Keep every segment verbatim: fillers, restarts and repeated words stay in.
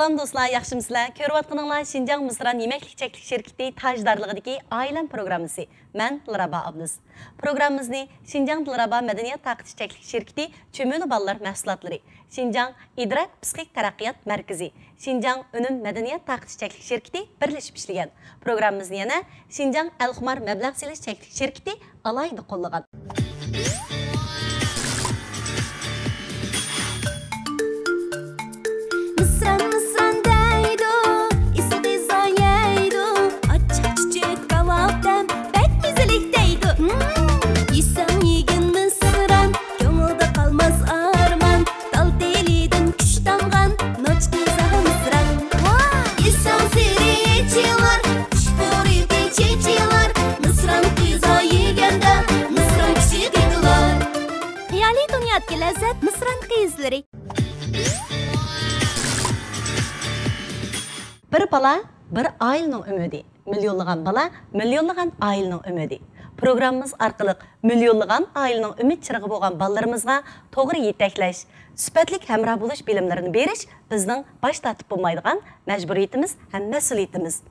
سالام دوستلار، ياخشىمۇسىلەر؟ كۆرۈۋاتقىنىڭلار شىنجاڭ مىسران يېمەكلىك چەكلىك شىركىتى تاجدارلىقىدىكى ئائىلەم پروگراممىسى. مەن دىلرەبا ئابلىز. پروگراممىمىزنى شىنجاڭ دىلرەبا مەدەنىيەت تارقىتىش چەكلىك شىركىتى چۈمۈلە بالىلار مەھسۇلاتلىرى، شىنجاڭ ئىدراك پسىخىك تەرەققىيات مەركىزى، شىنجاڭ ئۈنۈم مەدەنىيەت تارقىتىش چەكلىك شىركىتى بىرلىشىپ ئىشلىگەن. پروگراممىمىزنى يەنە شىنجاڭ ئەلخۇمار مەبلەغ سېلىش چەكلىك شىركىتى ئالاھىدە قوللىغان. مىسران، مىسران دەيدۇ، ئېسىل غىزا يەيدۇ. ئاچچىق چۈچۈك كاۋاپتەم، بەك مەززىلىك دەيدۇ. مم، يېسەڭ يېگىن مىسران، كۆڭۈلدە قالماس ئارمان. تال تېلىدىن كۈچ تامغان، ناچ غىزا مىسران. ۋاھ! يېسەڭ سېرى چېچىلار، خۇشپۇرىقى چېچىلار. مىسران غىزا يېگەندە، مىسران كۈچى قېتىلار. خىيالىي دۇنيادىكى لەززەت مىسران قىزلىرى. بىر بالا، بىر ئائىلىنىڭ ئۈمىدى. مىليونلىغان بالا، مىليونلىغان ئائىلىنىڭ ئۈمىدى. پروگراممىمىز ئارقىلىق مىليونلىغان ئائىلىنىڭ ئۈمىد چىرىغى بولغان بالىلىرىمىزغا توغرا يېتەكلەش، سۈپەتلىك ھەمراھ بولۇش بىلىملىرىنى بېرىش بىزنىڭ باش تارتىپ بولمايدىغان مەجبۇرىيىتىمىز ھەم مەسئۇلىيىتىمىز.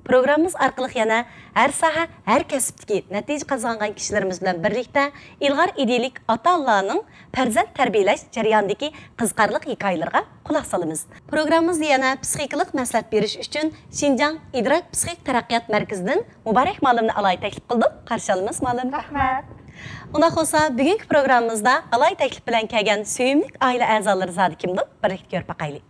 پروگراممىمىز ئارقىلىق يەنە ھەر ساھە، ھەر كەسىپتىكى نەتىجە قازانغان كىشىلىرىمىز بىلەن بىرلىكتە ئىلغار ئىدىيىلىك ئاتا-ئانىلارنىڭ پەرزەنت تەربىيەلەش جەريانىدىكى قىزىقارلىق ھېكايىلىرىغا قۇلاق سالىمىز. پروگراممىمىزدا يەنە پسىخىكىلىق مەسلىھەت بېرىش ئۈچۈن شىنجاڭ ئىدراك پسىخىك تەرەققىيات مەركىزىدىن مۇبارەك مۇئەللىمنى ئالاھىدە تەكلىپ قىلدۇق. قارشى ئالىمىز، مۇئەللىم. رەھمەت. ئۇنداق بولسا، بۈگۈنكى پروگراممىمىزدا ئالاھىدە تەكلىپ بىلەن كەلگەن سۆيۈملۈك ئائىلە ئەزالىرى زادى كىمدۇ؟ بىرلىكتە كۆرۈپ باقايلى.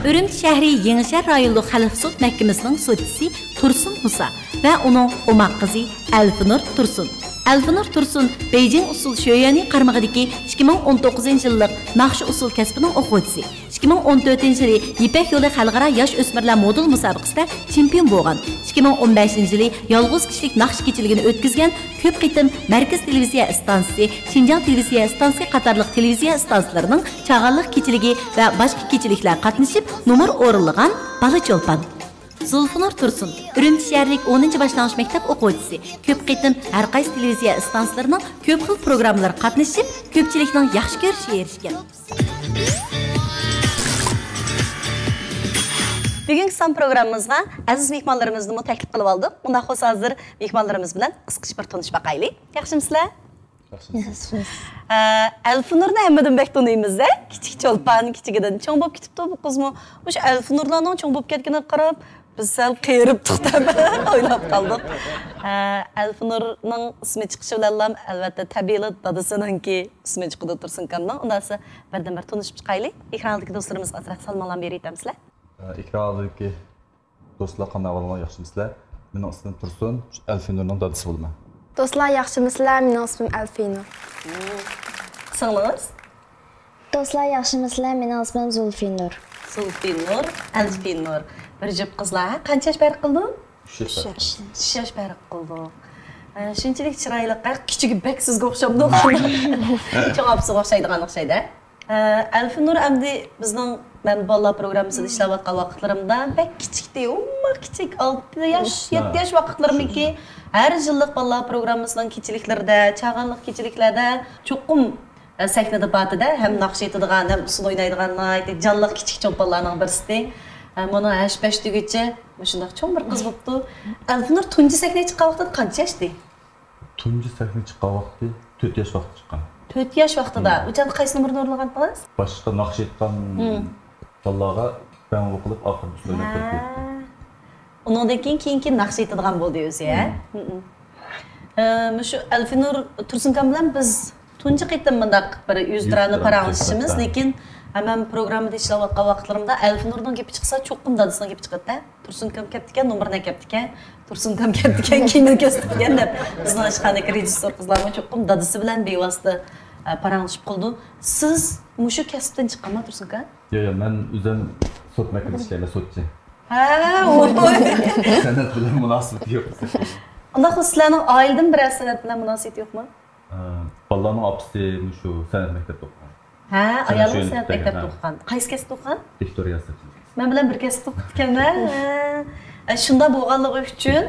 ئۈرۈمچى شەھىرى يېڭىشەھەر رايونلۇق خەلق سوت مەھكىمىسىنىڭ سوتچىسى تۇرسۇن مۇسا ۋە ئۇنىڭ ئوماق قىزى ئەلفىنۇر تۇرسۇن. ئەلفىنۇر تۇرسۇن بېيجىڭ ئۇسسۇل شۆيۈەنى قارمىقىدىكى ئىككى مىڭ ئون توققۇزىنچى يىللىق ناخشا ئۇسسۇل كەسپىنىڭ ئوقۇغۇچىسى. ئىككى مىڭ ئون تۆتىنچى يىلى يىپەك يولى خەلقئارا ياش ئۆسمۈرلەر مودېل مۇسابىقىسىدە چېمپىيون بولغان. ئىككى مىڭ ئون بەشىنچى يىلى يالغۇز كىشىلىك ناخشا كېچىلىكىنى ئۆتكۈزگەن، كۆپ قېتىم مەركىزىي تېلېۋىزىيە ئىستانسىسى، شىنجاڭ تېلېۋىزىيە ئىستانسىسى قاتارلىق تېلېۋىزىيە ئىستانسىلىرىنىڭ چاغانلىق كېچىلىكى ۋە باشقا كېچىلىكلەر قاتنىشىپ نومۇر ئورۇنلىغان بالا چولپان. زۇلفىنۇر تۇرسۇن، ئۈرۈمچى شەھەرلىك ئونىنچى باشلانغۇچ مەكتەپ ئوقۇغۇچىسى، كۆپ قېتىم ھەر قايسى تېلېۋىزىيە ئىستانسىلىرىنىڭ كۆپ خىل پروگراممىلىرىغا قاتنىشىپ، كۆپچىلىكنىڭ ياخشى كۆرۈشىگە ئېرىشكەن. بۈگۈنكى سان پروگراممىمىزغا ئەزىز مېھمانلىرىمىزنىمۇ تەكلىپ قىلىۋالدۇق. ئۇنداق بولسا، ھازىر مېھمانلىرىمىز بىلەن قىسقىچە بىر تونۇشۇپ باقايلى. ياخشىمۇسىلەر؟ ياخشىمىز. ئەلفىنۇرنى ھەممىدىن بەك تونۇيمىز-دە. كىچىك چولپان، كىچىكىدىن چوڭ بولۇپ كېتىپتۇ بۇ قىزمۇ. مۇشۇ ئەلفىنۇرلارنىڭ چوڭ بولۇپ كەتكىنىگە قاراپ، بىز سەل قېرىپتۇق دەپ ئويلاپ قالدۇق. ئە، ئەلفىنۇرنىڭ ئىسمى چىقىشى بىلەنلا، ئەلۋەتتە، تەبىئىيلا دادىسىنىڭكى ئىسمى چىقىدۇ تۇرسۇنكامنىڭ. ئۇنداقسا، بىردىن بىر تونۇشۇپ چىقايلى. ئېكران ئالدىدىكى دوستلىرىمىزغا ئازراق سالاملارنى بېرىۋېتەمسىلەر؟ ئە، ئېكران ئالدىدىكى دوستلار، قانداق ئەھۋالىڭلار، ياخشىمۇسىلەر؟ مېنىڭ ئىسمىم تۇرسۇن، ئەلفىنۇرنىڭ دادىسى بولىمەن. دوستلار، ياخشىمۇسىلەر؟ مېنىڭ ئىسمىم ئەلفىنۇر. ئىسىڭلىڭىز؟ دوستلار، ياخشىمۇسىلەر؟ مېنىڭ ئىسمىم زۇلفىنۇر. زۇلفىنۇر، ئەلفىنۇر. بىر جۈپ قىزلار، ھە؟ قانچە ياش پەرق قىلىدۇ؟ ئۈچ ياش پەرق. ئۈچ ياش پەرق قىلىدۇ. ئە، شۇنچىلىك چىرايلىق، ھە؟ كىچىكى بەك سىزگە ئوخشامدۇ؟ چوڭ ئاپىسىغا ئوخشايدىغان ئوخشايدۇ، ھە؟ ئە، ئەلفىنۇر ئەمدى بىزنىڭ، مەن بالىلار پروگراممىسىدا ئىشلەۋاتقان ۋاقىتلىرىمدا بەك كىچىكتى، ئوماق كىچىك، ئالتە ياش، يەتتە ياش ۋاقىتلىرىمكى، ھەر يىللىق بالىلار پروگراممىسىنىڭ كېچىلىكلىرىدە، چاغانلىق كېچىلىكلەردە چوقۇم، ئە، سەھنىدە بارتىدە، ھەم ناخشا ئېيتىدىغان، ھەم ئۇسسۇل ئوينايدىغان ناھايىتى جانلىق كىچىك چولپانلارنىڭ بىرسىتى. ئە، مانا ھەش-پەش دېگۈچە مۇشۇنداق چوڭ بىر قىز بوپتۇ. ئەلفىنۇر تۇنجى سەھنىگە چىققان ۋاقتىدا قانچە ياشتى؟ تۇنجى سەھنىگە چىققان ۋاقتى تۆت ياش ۋاقتىدا چىققان. تۆت ياش ۋاقتىدا. مم. ئۇ چاغدا قايسى نومۇرنى ئورۇنلىغانتىڭىز؟ باشقا ناخشا ئېيتقان بالىلارغا بەڭگۇ قىلىپ ئاخىرىدا ئۈستىگە ئويناپ بېرىپ قويۇپتۇ. ئۇنىڭدىن كېيىن، كېيىن، كېيىن ناخشا ئېيتىدىغان بولدى ئۆزى، ھە؟ مم. مم. ئە، مۇشۇ ئەلفىنۇر تۇرسۇنكام بىلەن بىز تۇنجى قېتىم مۇنداق بىر يۈزتۇرانە پاراڭلىشىشىمىز، لېكىن، ھە، مەن پروگراممىدا ئىشلەۋاتقان ۋاقىتلىرىمدا ئەلفىنۇرنىڭ گېپى چىقسا، چوقۇم دادىسىنىڭ گېپى چىقىدۇ-دە. تۇرسۇنكام كەپتىكەن، نومۇرنى ئەكەپتىكەن. تۇرسۇنكام كەپتىكەن، كىنو كۆرسىتىپتىكەن دەپ، بىزنىڭ ئىشخانىدىكى رېژىسسور قىزلارمۇ چوقۇم دادىسى بىلەن بىۋاسىتە، ئە، پاراڭلىشىپ قالىدۇ. سىز مۇشۇ كەسىپتىن چىققانما، تۇرسۇنكا؟ ياق، ياق، مەن ئۆزۈم سوت مەھكىمىسىدە ئىشلەيمەن، سوتچى. ھە، ۋوي. سەنئەت بىلەن مۇناسىۋىتى يوق. ئۇنداق بولسا، سىلەرنىڭ ئائىلىدىن بىرەر سەنئەت بىلەن مۇناسىۋىتى يوقمۇ؟ ئە، بالىلارنىڭ ئاپىسى مۇشۇ سەنئەت مەكتەپتە ئوقۇغان. ھە، سەنئەت ئايالىڭىز شۆھرەتتە سەنئەت مەكتەپتە ئوقۇغان. قايسى كەسىپتە ئوقۇغان؟ ۋىكتورىيە ئىنستىتۇتى. مەن بىلەن بىر كەسىپتە ئوقۇپتىكەن-ھە. ھە. ئە، شۇنداق بولغانلىقى ئۈچۈن،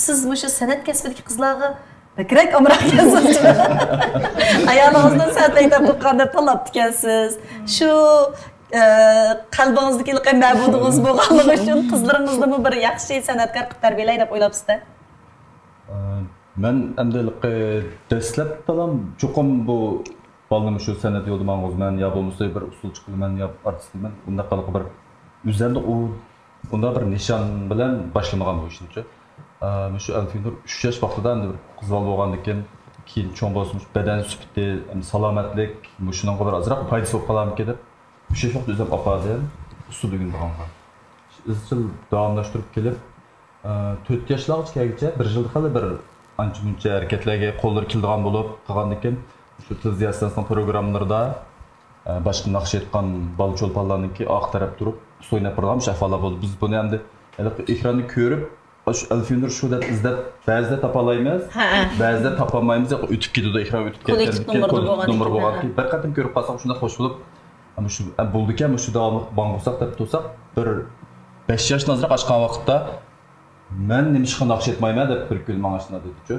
سىز مۇشۇ سەنئەت كەسپىدىكى قىزلارغا بەكرەك ئامراقكەنسىز. ئايالىڭىزنىڭ سەنئەت مەكتەپتە ئوقۇغان دەپ تاللاپتىكەنسىز. شۇ ئە، قەلبىڭىزدىكى ھېلىقى مەبۇدىڭىز بولغانلىقى ئۈچۈن قىزلىرىڭىزنىمۇ بىر ياخشى سەنئەتكار قىلىپ تەربىيەلەي دەپ ئويلاپسىز-دە؟ ئە، مەن ئەمدى ھېلىقى دەسلەپتىلا چوقۇم بۇ بالىنى شۇ سەنئەت يولىدا ماڭغۇزىمەن يا بولمىسا بىر ئۇسسۇلچى قىلىمەن يا ئارتىس قىلىمەن، ئۇنداق ھېلىقى بىر ئۆزەمدە ئۇ، ئۇنداق بىر نىشان بىلەن باشلىمىغان بۇ ئىشنىچۇ. ئە، مۇشۇ ئەلفىنۇر ئۈچ ياش ۋاقتىدا ئەمدى بىر قىز بالا بولغاندىكىن، كېيىن چوڭ بولسا مۇشۇ بەدەن سۈپىتى، ئەمدى سالامەتلىك، مۇشۇنىڭغا بىر ئازراق پايدىسى بولۇپ قالارمىكىن دەپ، ئۈچ ياش ۋاقتىدا ئۆزۈم ئاپاردىم ئۇسسۇل ئۆگىنىدىغانغا. ئىزچىل داۋاملاشتۇرۇپ كېلىپ، ئە، تۆت ياشلارغىچە كەلگۈچە بىر يىلدا خېلى بىر ئانچە مۇنچە ھەرىكەتلەرگە قوللىرى كېلىدىغان بولۇپ قالغاندىكىن، شۇ تېلېۋىزىيە ئىستانسىسىنىڭ پروگراممىلىرىدا، ئە، باشقا ناخشا ئېيتقان بالا چولپانلارنىڭكى ئارقا تەرەپ تۇرۇپ ئۇسسۇل ئويناپ بېرىدىغان مۇشۇ ئەھۋاللار بولدى. بىز بۇنى ئەمدى ھېلىقى ئېكراننى كۆرۈپ، ئاشۇ ئەلفىنۇر شۇ دەپ ئىزدەپ، بەزىدە تاپالايمىز، ھە، ھە. بەزىدە تاپالمايمىز، ياق، ئۆتۈپ كېتىدۇ، ئېكران ئۆتۈپ كوللېكتىپ كەتكەندىكىن، نومۇردا كوللېكتىپ بولغاندىكىن، نومۇر ھە. بولغاندىكىن، بىر قېتىم كۆرۈپ قالساق شۇنداق خوش بولۇپ، ئەمما شۇ، ئە، بولدىكەن، مۇشۇ داۋاملىق ماڭغۇزساق دەپ تۇرساق، بىر بەش ياشتىن ئازراق ئاشقان ۋاقىتتا، مەن نېمىشقا ناخشا ئېيتمايمەن دەپ بىر كۈنى ماڭا شۇنداق دېدىچۇ.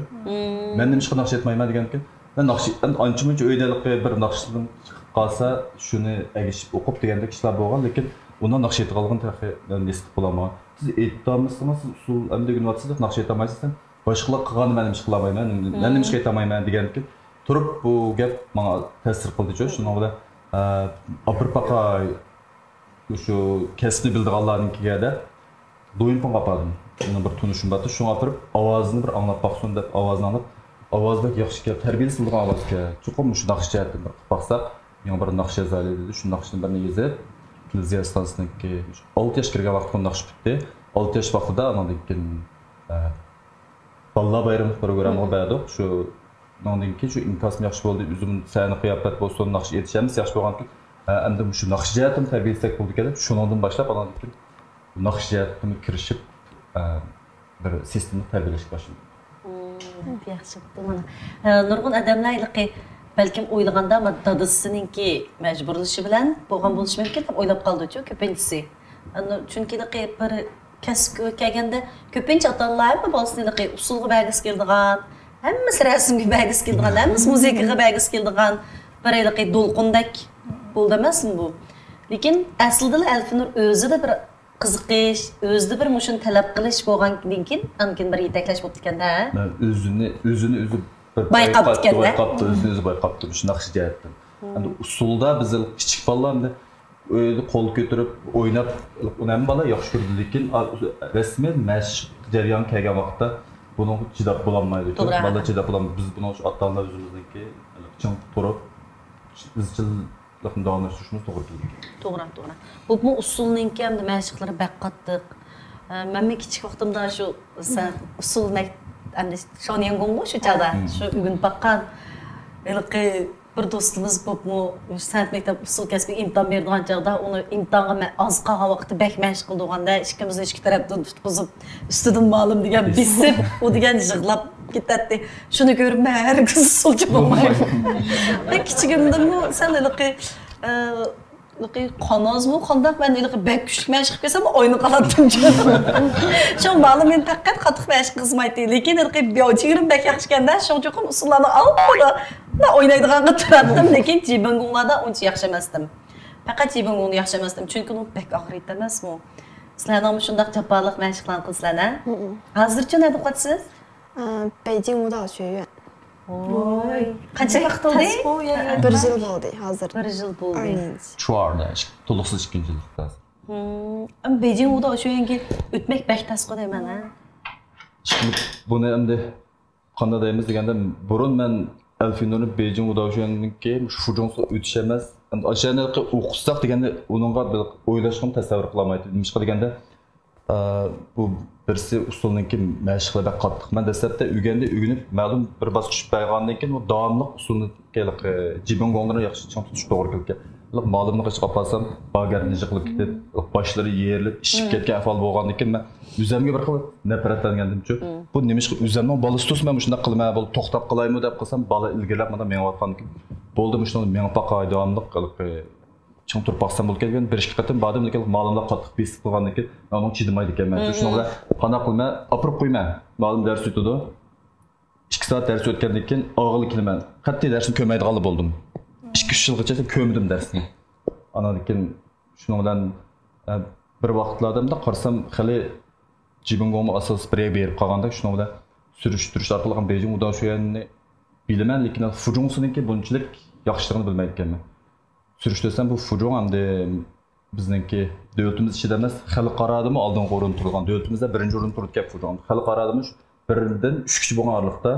مەن نېمىشقا ناخشا ئېيتمايمەن دېگەنكىن، مەن ناخشا، ئەمدى ئانچە مۇنچە ئۆيدە ھېلىقى بىر ناخشىسىدىن چىقىپ قالسا، شۇنى ئەگىشىپ ئوقۇپ دېگەندەك ئىشلار بولغان، لېكىن ئۇنداق ناخشا ئېيتىدىغانلىقىنى تېخى مەن ھېس قىلىپ بولالمىغان. سىز ئېيتالمىسىڭىز، سىز ئۇسسۇل ئەمدى ئۆگىنىۋاتىسىز دەپ ناخشا ئېيتالمايسىز، سەن باشقىلار قىلغاننى مەن نېمىشقا قىلالمايمەن، مەن نېمىشقا ئېيتالمايمەن دېگەندىكىن تۇرۇپ بۇ گەپ ماڭا تەسىر قىلدىچۇ. شۇنىڭ بىلەن، ئە، ئاپىرىپ باقاي، مۇشۇ كەسىپنى بىلىدىغانلارنىڭكىگە دەپ دويىنپىڭغا ئاپاردىم. مېنىڭ بىر تونۇشۇم بارتى، شۇڭا ئاپىرىپ، ئاۋازىنى بىر ئاڭلاپ باقسۇن دەپ، ئاۋازىنى ئاڭلاپ، ئاۋازى بەك ياخشى ئىكەن، تەربىيەلىسە بولىدىغان ئاۋاز ئىكەن. چوقۇم مۇشۇ ناخشا جەھەتتىن بىر قىلىپ باقساق، يېڭى بىر ناخشا يازايلى دېدى. شۇ ناخشىنى بىرنى يېزىپ، تېلېۋىزىيە ئىستانسىسىنىڭكى، ئالتە ياش كىرگەن ۋاقىتتا ناخشا پۈتتى. ئالتە ياش ۋاقتىدا ئانىڭدىن كېيىن، ئە، بالىلار بايرىمى پروگراممىغا بەردۇق. شۇ، ئۇنىڭدىن كېيىن شۇ ئىنكاسمۇ ياخشى بولدى. ئۆزۈم سەھنە قىياپەت بولسۇن، ناخشا ئېيتىش ھەممىسى ياخشى بولغانكەن، ھە، ئەمدى مۇشۇ ناخشا جەھەتتىن تەربىيەلىسەك بولىدىكەن دەپ، شۇنىڭدىن باشلاپ، ئانىڭدىن كېيىن ناخشا جەھەتتىن كىرىشىپ، ئە، بىر سىستېمىلىق تەربىيەلەشكە باشلىدىم. مم، ياخشى بوپتۇ مانا. ئە، نۇرغۇن ئادەملەر ھېلىقى بەلكىم ئويلىغاندا، مانا دادىسىنىڭكى مەجبۇرلىشى بىلەن بولغان بولۇشى مۇمكىن دەپ ئويلاپ قالىدۇچۇ كۆپىنچىسى. ئەنە، چۈنكى ھېلىقى بىر كەسىپكە كەلگەندە كۆپىنچە ئاتا-ئانىلار ھەممە بالىسىنى ھېلىقى ئۇسسۇلغا بەرگۈسى كېلىدىغان، ھەممىسى رەسىمگە بەرگۈسى كېلىدىغان، ھەممىسى مۇزىكىغا بەرگۈسى كېلىدىغان بىر ھېلىقى دولقۇندەك بولدى ئەمەسمۇ بۇ؟ لېكىن ئەسلىدىلا ئەلفىنۇر ئۆزىدە بىر قىزىقىش، ئۆزىدە بىر مۇشۇنى تەلەپ قىلىش بولغاندىن كېيىن، ئاندىن كېيىن بىر يېتەكلەش بوپتىكەن-دە. مەن ئۆزىنى، ئۆزىنى ئۆزى بىر بايقاپتىكەن-دە. بايقاپتۇ، ئۆزىنى ئۆزى بايقاپتۇ مۇشۇ ناخشا جەھەتتىن. ئەمدى ئۇسسۇلدا بىز كىچىك بالىلار ئەمدى ئۆيدە قول كۆتۈرۈپ ئويناپ، ئۇنى ھەممە بالا ياخشى كۆرىدۇ، لېكىن، ئا، رەسمىي مەشىق جەريانىغا كەلگەن ۋاقىتتا بۇنىڭغا چىداپ بولالمايدۇ. توغرا. بالىلار چىداپ بولالمايدۇ. بىز بۇنىڭ ئۈچۈن ئاتا-ئانىلار ئۆزىمىزنىڭكى چىڭ تۇرۇپ، ئىزچىللىقنى داۋاملاشتۇرۇشىمىز توغرا كېلىدۇ. توغرا، توغرا. بولۇپمۇ ئۇسسۇلنىڭكى ئەمدى مەشىقلىرى بەك قاتتىق. ئە، مەنمۇ كىچىك ۋاقتىمدا شۇ سەن ئۇسسۇل مەك-، ئەمدى شانيەنگوڭغۇ شۇ چاغدا، شۇ ئۆگىنىپ باققان. ھېلىقى بىر دوستىمىز بولۇپمۇ مۇشۇ سەنئەت مەكتەپ ئۇسسۇل كەسپىگە ئىمتىھان بېرىدىغان چاغدا، ئۇنى ئىمتىھانغا مە-، ئاز قالغان ۋاقىتتا بەك مەشىق قىلىدىغاندا، ئىككىمىزنى ئىككى تەرەپتىن تۇتقۇزۇپ، ئۈستىدىن مالىم دېگەن بېسىپ، ئۇ دېگەن يىغلاپ كېتەتتى. شۇنى كۆرۈپ مەن ھەرگىز ئۇسسۇلچى بولمايمەن. مەن كىچىكىمدىنمۇ سەل ھېلىقى، ئە، ھېلىقى قانازمۇ قانداق، مەن ھېلىقى بەك كۈچلۈك مەشىق قىلسام ئاينى قالاتتىم. شۇڭا مالىم مېنى پەقەت قاتتىق مەشىق قىلزىمايتتى. لېكىن ھېلىقى بىياۋ جىگىرىم بەك ياخشىكەن-دە، شۇڭا چوقۇم ئۇسسۇللارنى ئالدىدا ئوينايدىغانغا تۇراتتىم. لېكىن جىبىڭگۇڭلاردا ئۇنچە ياخشى ئەمەستىم. پەقەت جىبىڭگۇڭدا ياخشى ئەمەستىم، چۈنكى ئۇ بەك ئاغرىيتتى ئەمەسمۇ؟ سىلەرنىڭمۇ شۇنداق جاپالىق مەشىقلەرنى قىلىسىلەرنە؟ ھازىرچۇ نەدە ئوقۇۋاتىسىز؟ 北京舞蹈学院. ۋوي. قانچە ۋاقىت بولدى؟ بىر يىل بولدى ھازىر. بىر يىل بولدى. ئارنىنچ. چۇاردا، تولۇقسىز ئىككىنچى يىللىقتا ھازىر. ھىم، ئەمما بېيجىڭ ۋۇدۇ شۇيۈەنگە ئۆتمەك بەك تەسقۇ دەيمەن، ھە؟ ئىشقىلىپ، بۇنى ئەمدى قانداق دەيمىز دېگەندە، بۇرۇن مەن ئەلفىنۇرنى بېيجىڭ ۋۇداۋشۈەننىڭكى مۇشۇ فۇجۇڭسۇ ئۆتۈش ئەمەس، ئەمدى ئاشۇ يەرنى ئوقۇتساق دېگەندە، ئۇنىڭغا بىر ئويلاشقىمۇ تەسەۋۋۇر قىلالمايتتىم. نېمىشقا دېگەندە، ئە، بۇ بىرسى ئۇسسۇلنىڭكى مەشىقلىرى بەك قاتتىق. مەن دەسلەپتە ئۆگەندى، ئۆگىنىپ، مەلۇم بىر باسقۇچ بارغاندىن كېيىن، ئۇ داۋاملىق ئۇسسۇلنى ھېلىقى جىبىڭگوڭلىرىنى ياخشى چىڭ تۇتۇش توغرا كېلىدىكەن. ھېلىقى مالىمنى قېچىپ ئاپارسام، باغ گەردىنى يىقىلىپ كېتىپ، ھېلىقى باشلىرى يېرىلىپ، ئىششىپ كەتكەن ئەھۋال بولغاندىكىن، مەن ئۆزۈمگە بىر خىل نەپرەتلەنگەندىمچۇ. بۇ نېمىشقا ئۆزۈمنىڭ بالىسى تۇرسا، مەن مۇشۇنداق قىلىمەن، بولدى، توختاپ قالايمۇ دەپ قىلسام، بالا ئىلگىرىلەپ مانا مېڭىۋاتقاندىكىن، بولدى، مۇشۇنىڭدا مېڭىپ باقاي، داۋاملىق ھېلىقى چىڭ تۇرۇپ باقسام بولىدىكەن. بىر ئىككى قېتىم باردىم، لېكىن مالىملار قاتتىق بېسىپ قىلغاندىكىن، مەن ئۇنىڭغا چىدىمايدىكەنمەن. شۇنىڭ بىلەن قانداق قىلىمەن؟ ئاپىرىپ قويىمەن. مالىم دەرس ئۆتىدۇ. ئىككى سائەت دەرس ئۆتكەندىن كېيىن ئاغىلى كېلىمەن. قەتئىي دەرسنى كۆرمەيدىغانلا بولدۇم. ئىككى، ئۈچ يىلغىچە كۆرمىدىم دەرسنى. ئاناندىن كېيىن شۇنىڭ بىلەن، ئە، بىر ۋاقىتلاردا مۇنداق قارىسام، خېلى جىبىڭگوڭمۇ ئاساسىي بىر يەرگە بېرىپ قالغاندەك، شۇنىڭ بىلەن سۈرۈشتۈرۈش ئارقىلىق بېيجىڭ ۋۇداۋ شۈيەننى بىلىمەن، لېكىن فۇجۇڭسىنىڭكى بۇنچىلىك ياخشىلىقىنى بىلمەيدىكەنمەن. سۈرۈشتۈرسەم، بۇ فۇجۇڭ ئەمدى بىزنىڭكى دۆلىتىمىز ئىچىدە ئەمەس، خەلقئارادىمۇ ئالدىنقى ئورۇندا تۇرىدىغان، دۆلىتىمىزدە بىرىنچى ئورۇندا تۇرىدىكەن فۇجۇڭ. خەلقئارادىمۇ بىردىن ئۈچكىچە بولغان ئارىلىقتا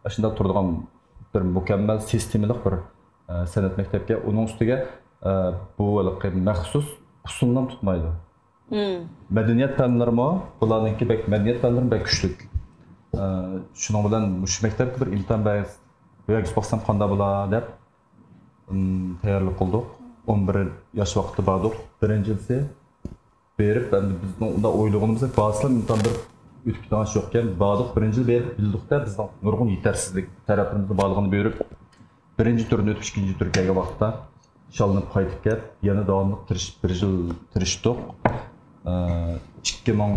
ئاشۇنداق تۇرىدىغان بىر مۇكەممەل سىستېمىلىق بىر، ئە، سەنئەت مەكتەپكە، ئۇنىڭ ئۈستىگە، ئە، بۇ ھېلىقى مەخسۇس ئۇسسۇلنى تۇتمايدۇ. مەدەنىيەت پەنلىرىمۇ، بۇلارنىڭكى بەك، مەدەنىيەت پەنلىرىمۇ بەك كۈچلۈك. ئە، شۇنىڭ بىلەن مۇشۇ مەكتەپكە بىر ئىمتىھان بەر-، بەرگۈزۈپ باقسام قانداق بولا دەپ، ئىم، تەييارلىق قىلدۇق. ئون بىر ياش ۋاقىتتا باردۇق. بىرىنچىسى بېرىپ، ئەمدى بىزنىڭ ئۇنداق ئويلىغىنىمىزدەك بارسىلا ئىمتىھان بېرىپ ئۆتۈپ كېتىدىغان ئىش يوقكەن. باردۇق، بىرىنچى يىل بېرىپ بىلدۇقتە، بىزنىڭ نۇرغۇن يېتەرسىزلىك تەرەپلىرىمىزنىڭ بارلىقىنى بىلىپ، بىرىنچى تۈرنى ئۆتۈپ، ئىككىنچى تۈرگە كەلگەن ۋاقىتتا شاللىنىپ قايتىپ كەپ، يەنە داۋاملىق تىرىشىپ، بىر يىل تىرىشتۇق. ئىككى مىڭ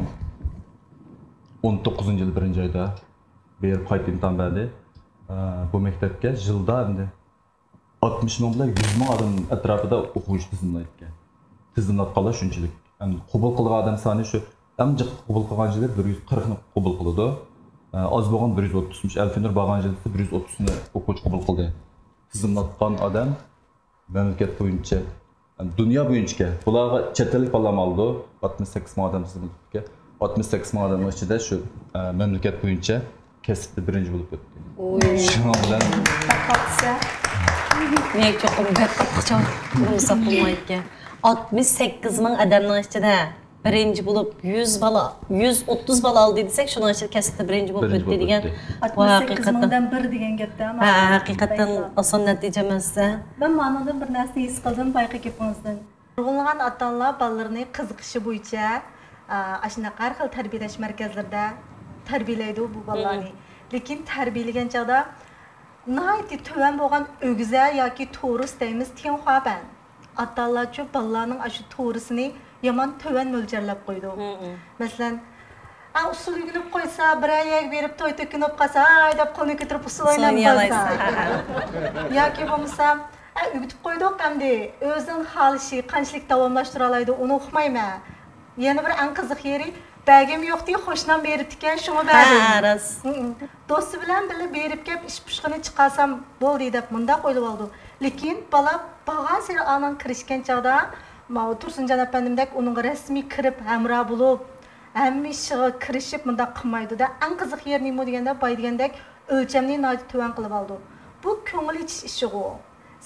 ئون توققۇزىنچى يىل بىرىنچى ئايدا بېرىپ قايتا ئىمتىھان بەردى. بۇ مەكتەپكە يىلدا ئەمدى ئاتمىش مىڭ بىلەن يۈز مىڭ ئادەم ئەتراپىدا ئوقۇغۇچى تىزىملايدىكەن. تىزىملاتقانلار شۇنچىلىك. ئەمدى قوبۇل قىلىدىغان ئادەم سانى شۇ، ئەڭ جىق قوبۇل قىلغان يىلى بىر يۈز قىرىقنى قوبۇل قىلىدۇ. ئاز بولغان بىر يۈز ئوتتۇز، ئەلفىنۇر بارغان يىلى بىر يۈز ئوتتۇزنى ئوقۇغۇچى قوبۇل قىلدى. تىزىملاتقان ئادەم مەملىكەت بويىچە، دۇنيا بويىچە، بۇلارغا چەت ئەللىك بالىلارمۇ ئالىدۇ. ئاتمىش سەككىز مىڭ ئادەم تىزىملىتىپتىكەن. ئاتمىش سەككىز مىڭ ئادەمنىڭ ئىچىدە شۇ، ئە، مەملىكەت بويىچە كەسىپتە بىرىنچى بولۇپ ئۆتتى. ئوي. شۇنىڭ بىلەن بەك قاتتىقسە. مەن چوقۇم بەك قاتتىق چاغ قىلمىساق بولمايدىكەن. ئاتمىش سەككىز مىڭ ئادەمنىڭ ئىچىدە بىرىنچى بولۇپ يۈز بالا، يۈز ئوتتۇز بالا ئالدى دېسەك، شۇنىڭ ئىچىدە كەسىپتە بىرىنچى بولۇپ بىرىنچى ئۆتتى بولۇپ دېگەن. ئۆتتى. ۋاي، ئاتمىش سەككىز ھەقىقەتەن. مىڭدىن بىر دېگەن گەپتە، ھە، ھەقىقەتەن ئاسان نەتىجە ئەمەس-دە. مەن مانىڭدىن بىر نەرسىنى ھېس قىلدىم بايىقى گېپىڭىزدىن. نۇرغۇنلىغان ئاتا-ئانىلار بالىلىرىنى قىزىقىشى بويىچە، ئا، ئاشۇنداق ھەر خىل تەربىيەلەش مەركەزلىرىدە تەربىيەلەيدۇ بۇ بالىلارنى. مم. لېكىن تەربىيەلىگەن چاغدا ناھايىتى تۆۋەن بولغان ئۆگزە ياكى تورۇس دەيمىز، تيەنخۇابەن. ئاتا-ئانىلارچۇ بالىلارنىڭ ئاشۇ تورۇسىنى يامان تۆۋەن مۆلچەرلەپ قويىدۇ. مم. مەسىلەن، ئا، ئۇسسۇل ئۆگىنىپ قويسا، بىرەر يەرگە بېرىپ توي تۆكۈنۈپ قالسا، ھاي دەپ قولىنى كۆتۈرۈپ ئۇسسۇل ئۇسسۇل ئويناپ قالسا. ياكى بولمىسا، ئا، ئۆگىتىپ قويدۇق، ئەمدى ئۆزىنىڭ خالىشى قانچىلىك داۋاملاشتۇرالايدۇ، ئۇنى ئۇقمايمەن. يەنە بىر ئەڭ قىزىق يېرى، بەرگۈم يوقتى، قوشنام بېرىپتىكەن، شۇڭا بەردىم. ھە، راست. ھمم. دوستى بىلەن بىللە بېرىپ كەپ ئىش پۇشقىنى چىقارسام بولدى دەپ مۇنداق ئويلىۋالىدۇ. لېكىن بالا بارغانسېرى ئانىڭ كىرىشكەن چاغدا، ماۋۇ تۇرسۇنجان ئەپەندىمدەك ئۇنىڭغا رەسمىي كىرىپ ھەمراھ بولۇپ، ھەممە ئىشىغا كىرىشىپ مۇنداق قىلمايدۇ-دە. ئەڭ قىزىق يېرى نېمە دېگەندە، باي دېگەندەك ئۆلچەمنى ناھايىتى تۆۋەن قىلىۋالىدۇ. بۇ كۆڭۈل ئېچىش ئىشىغۇ.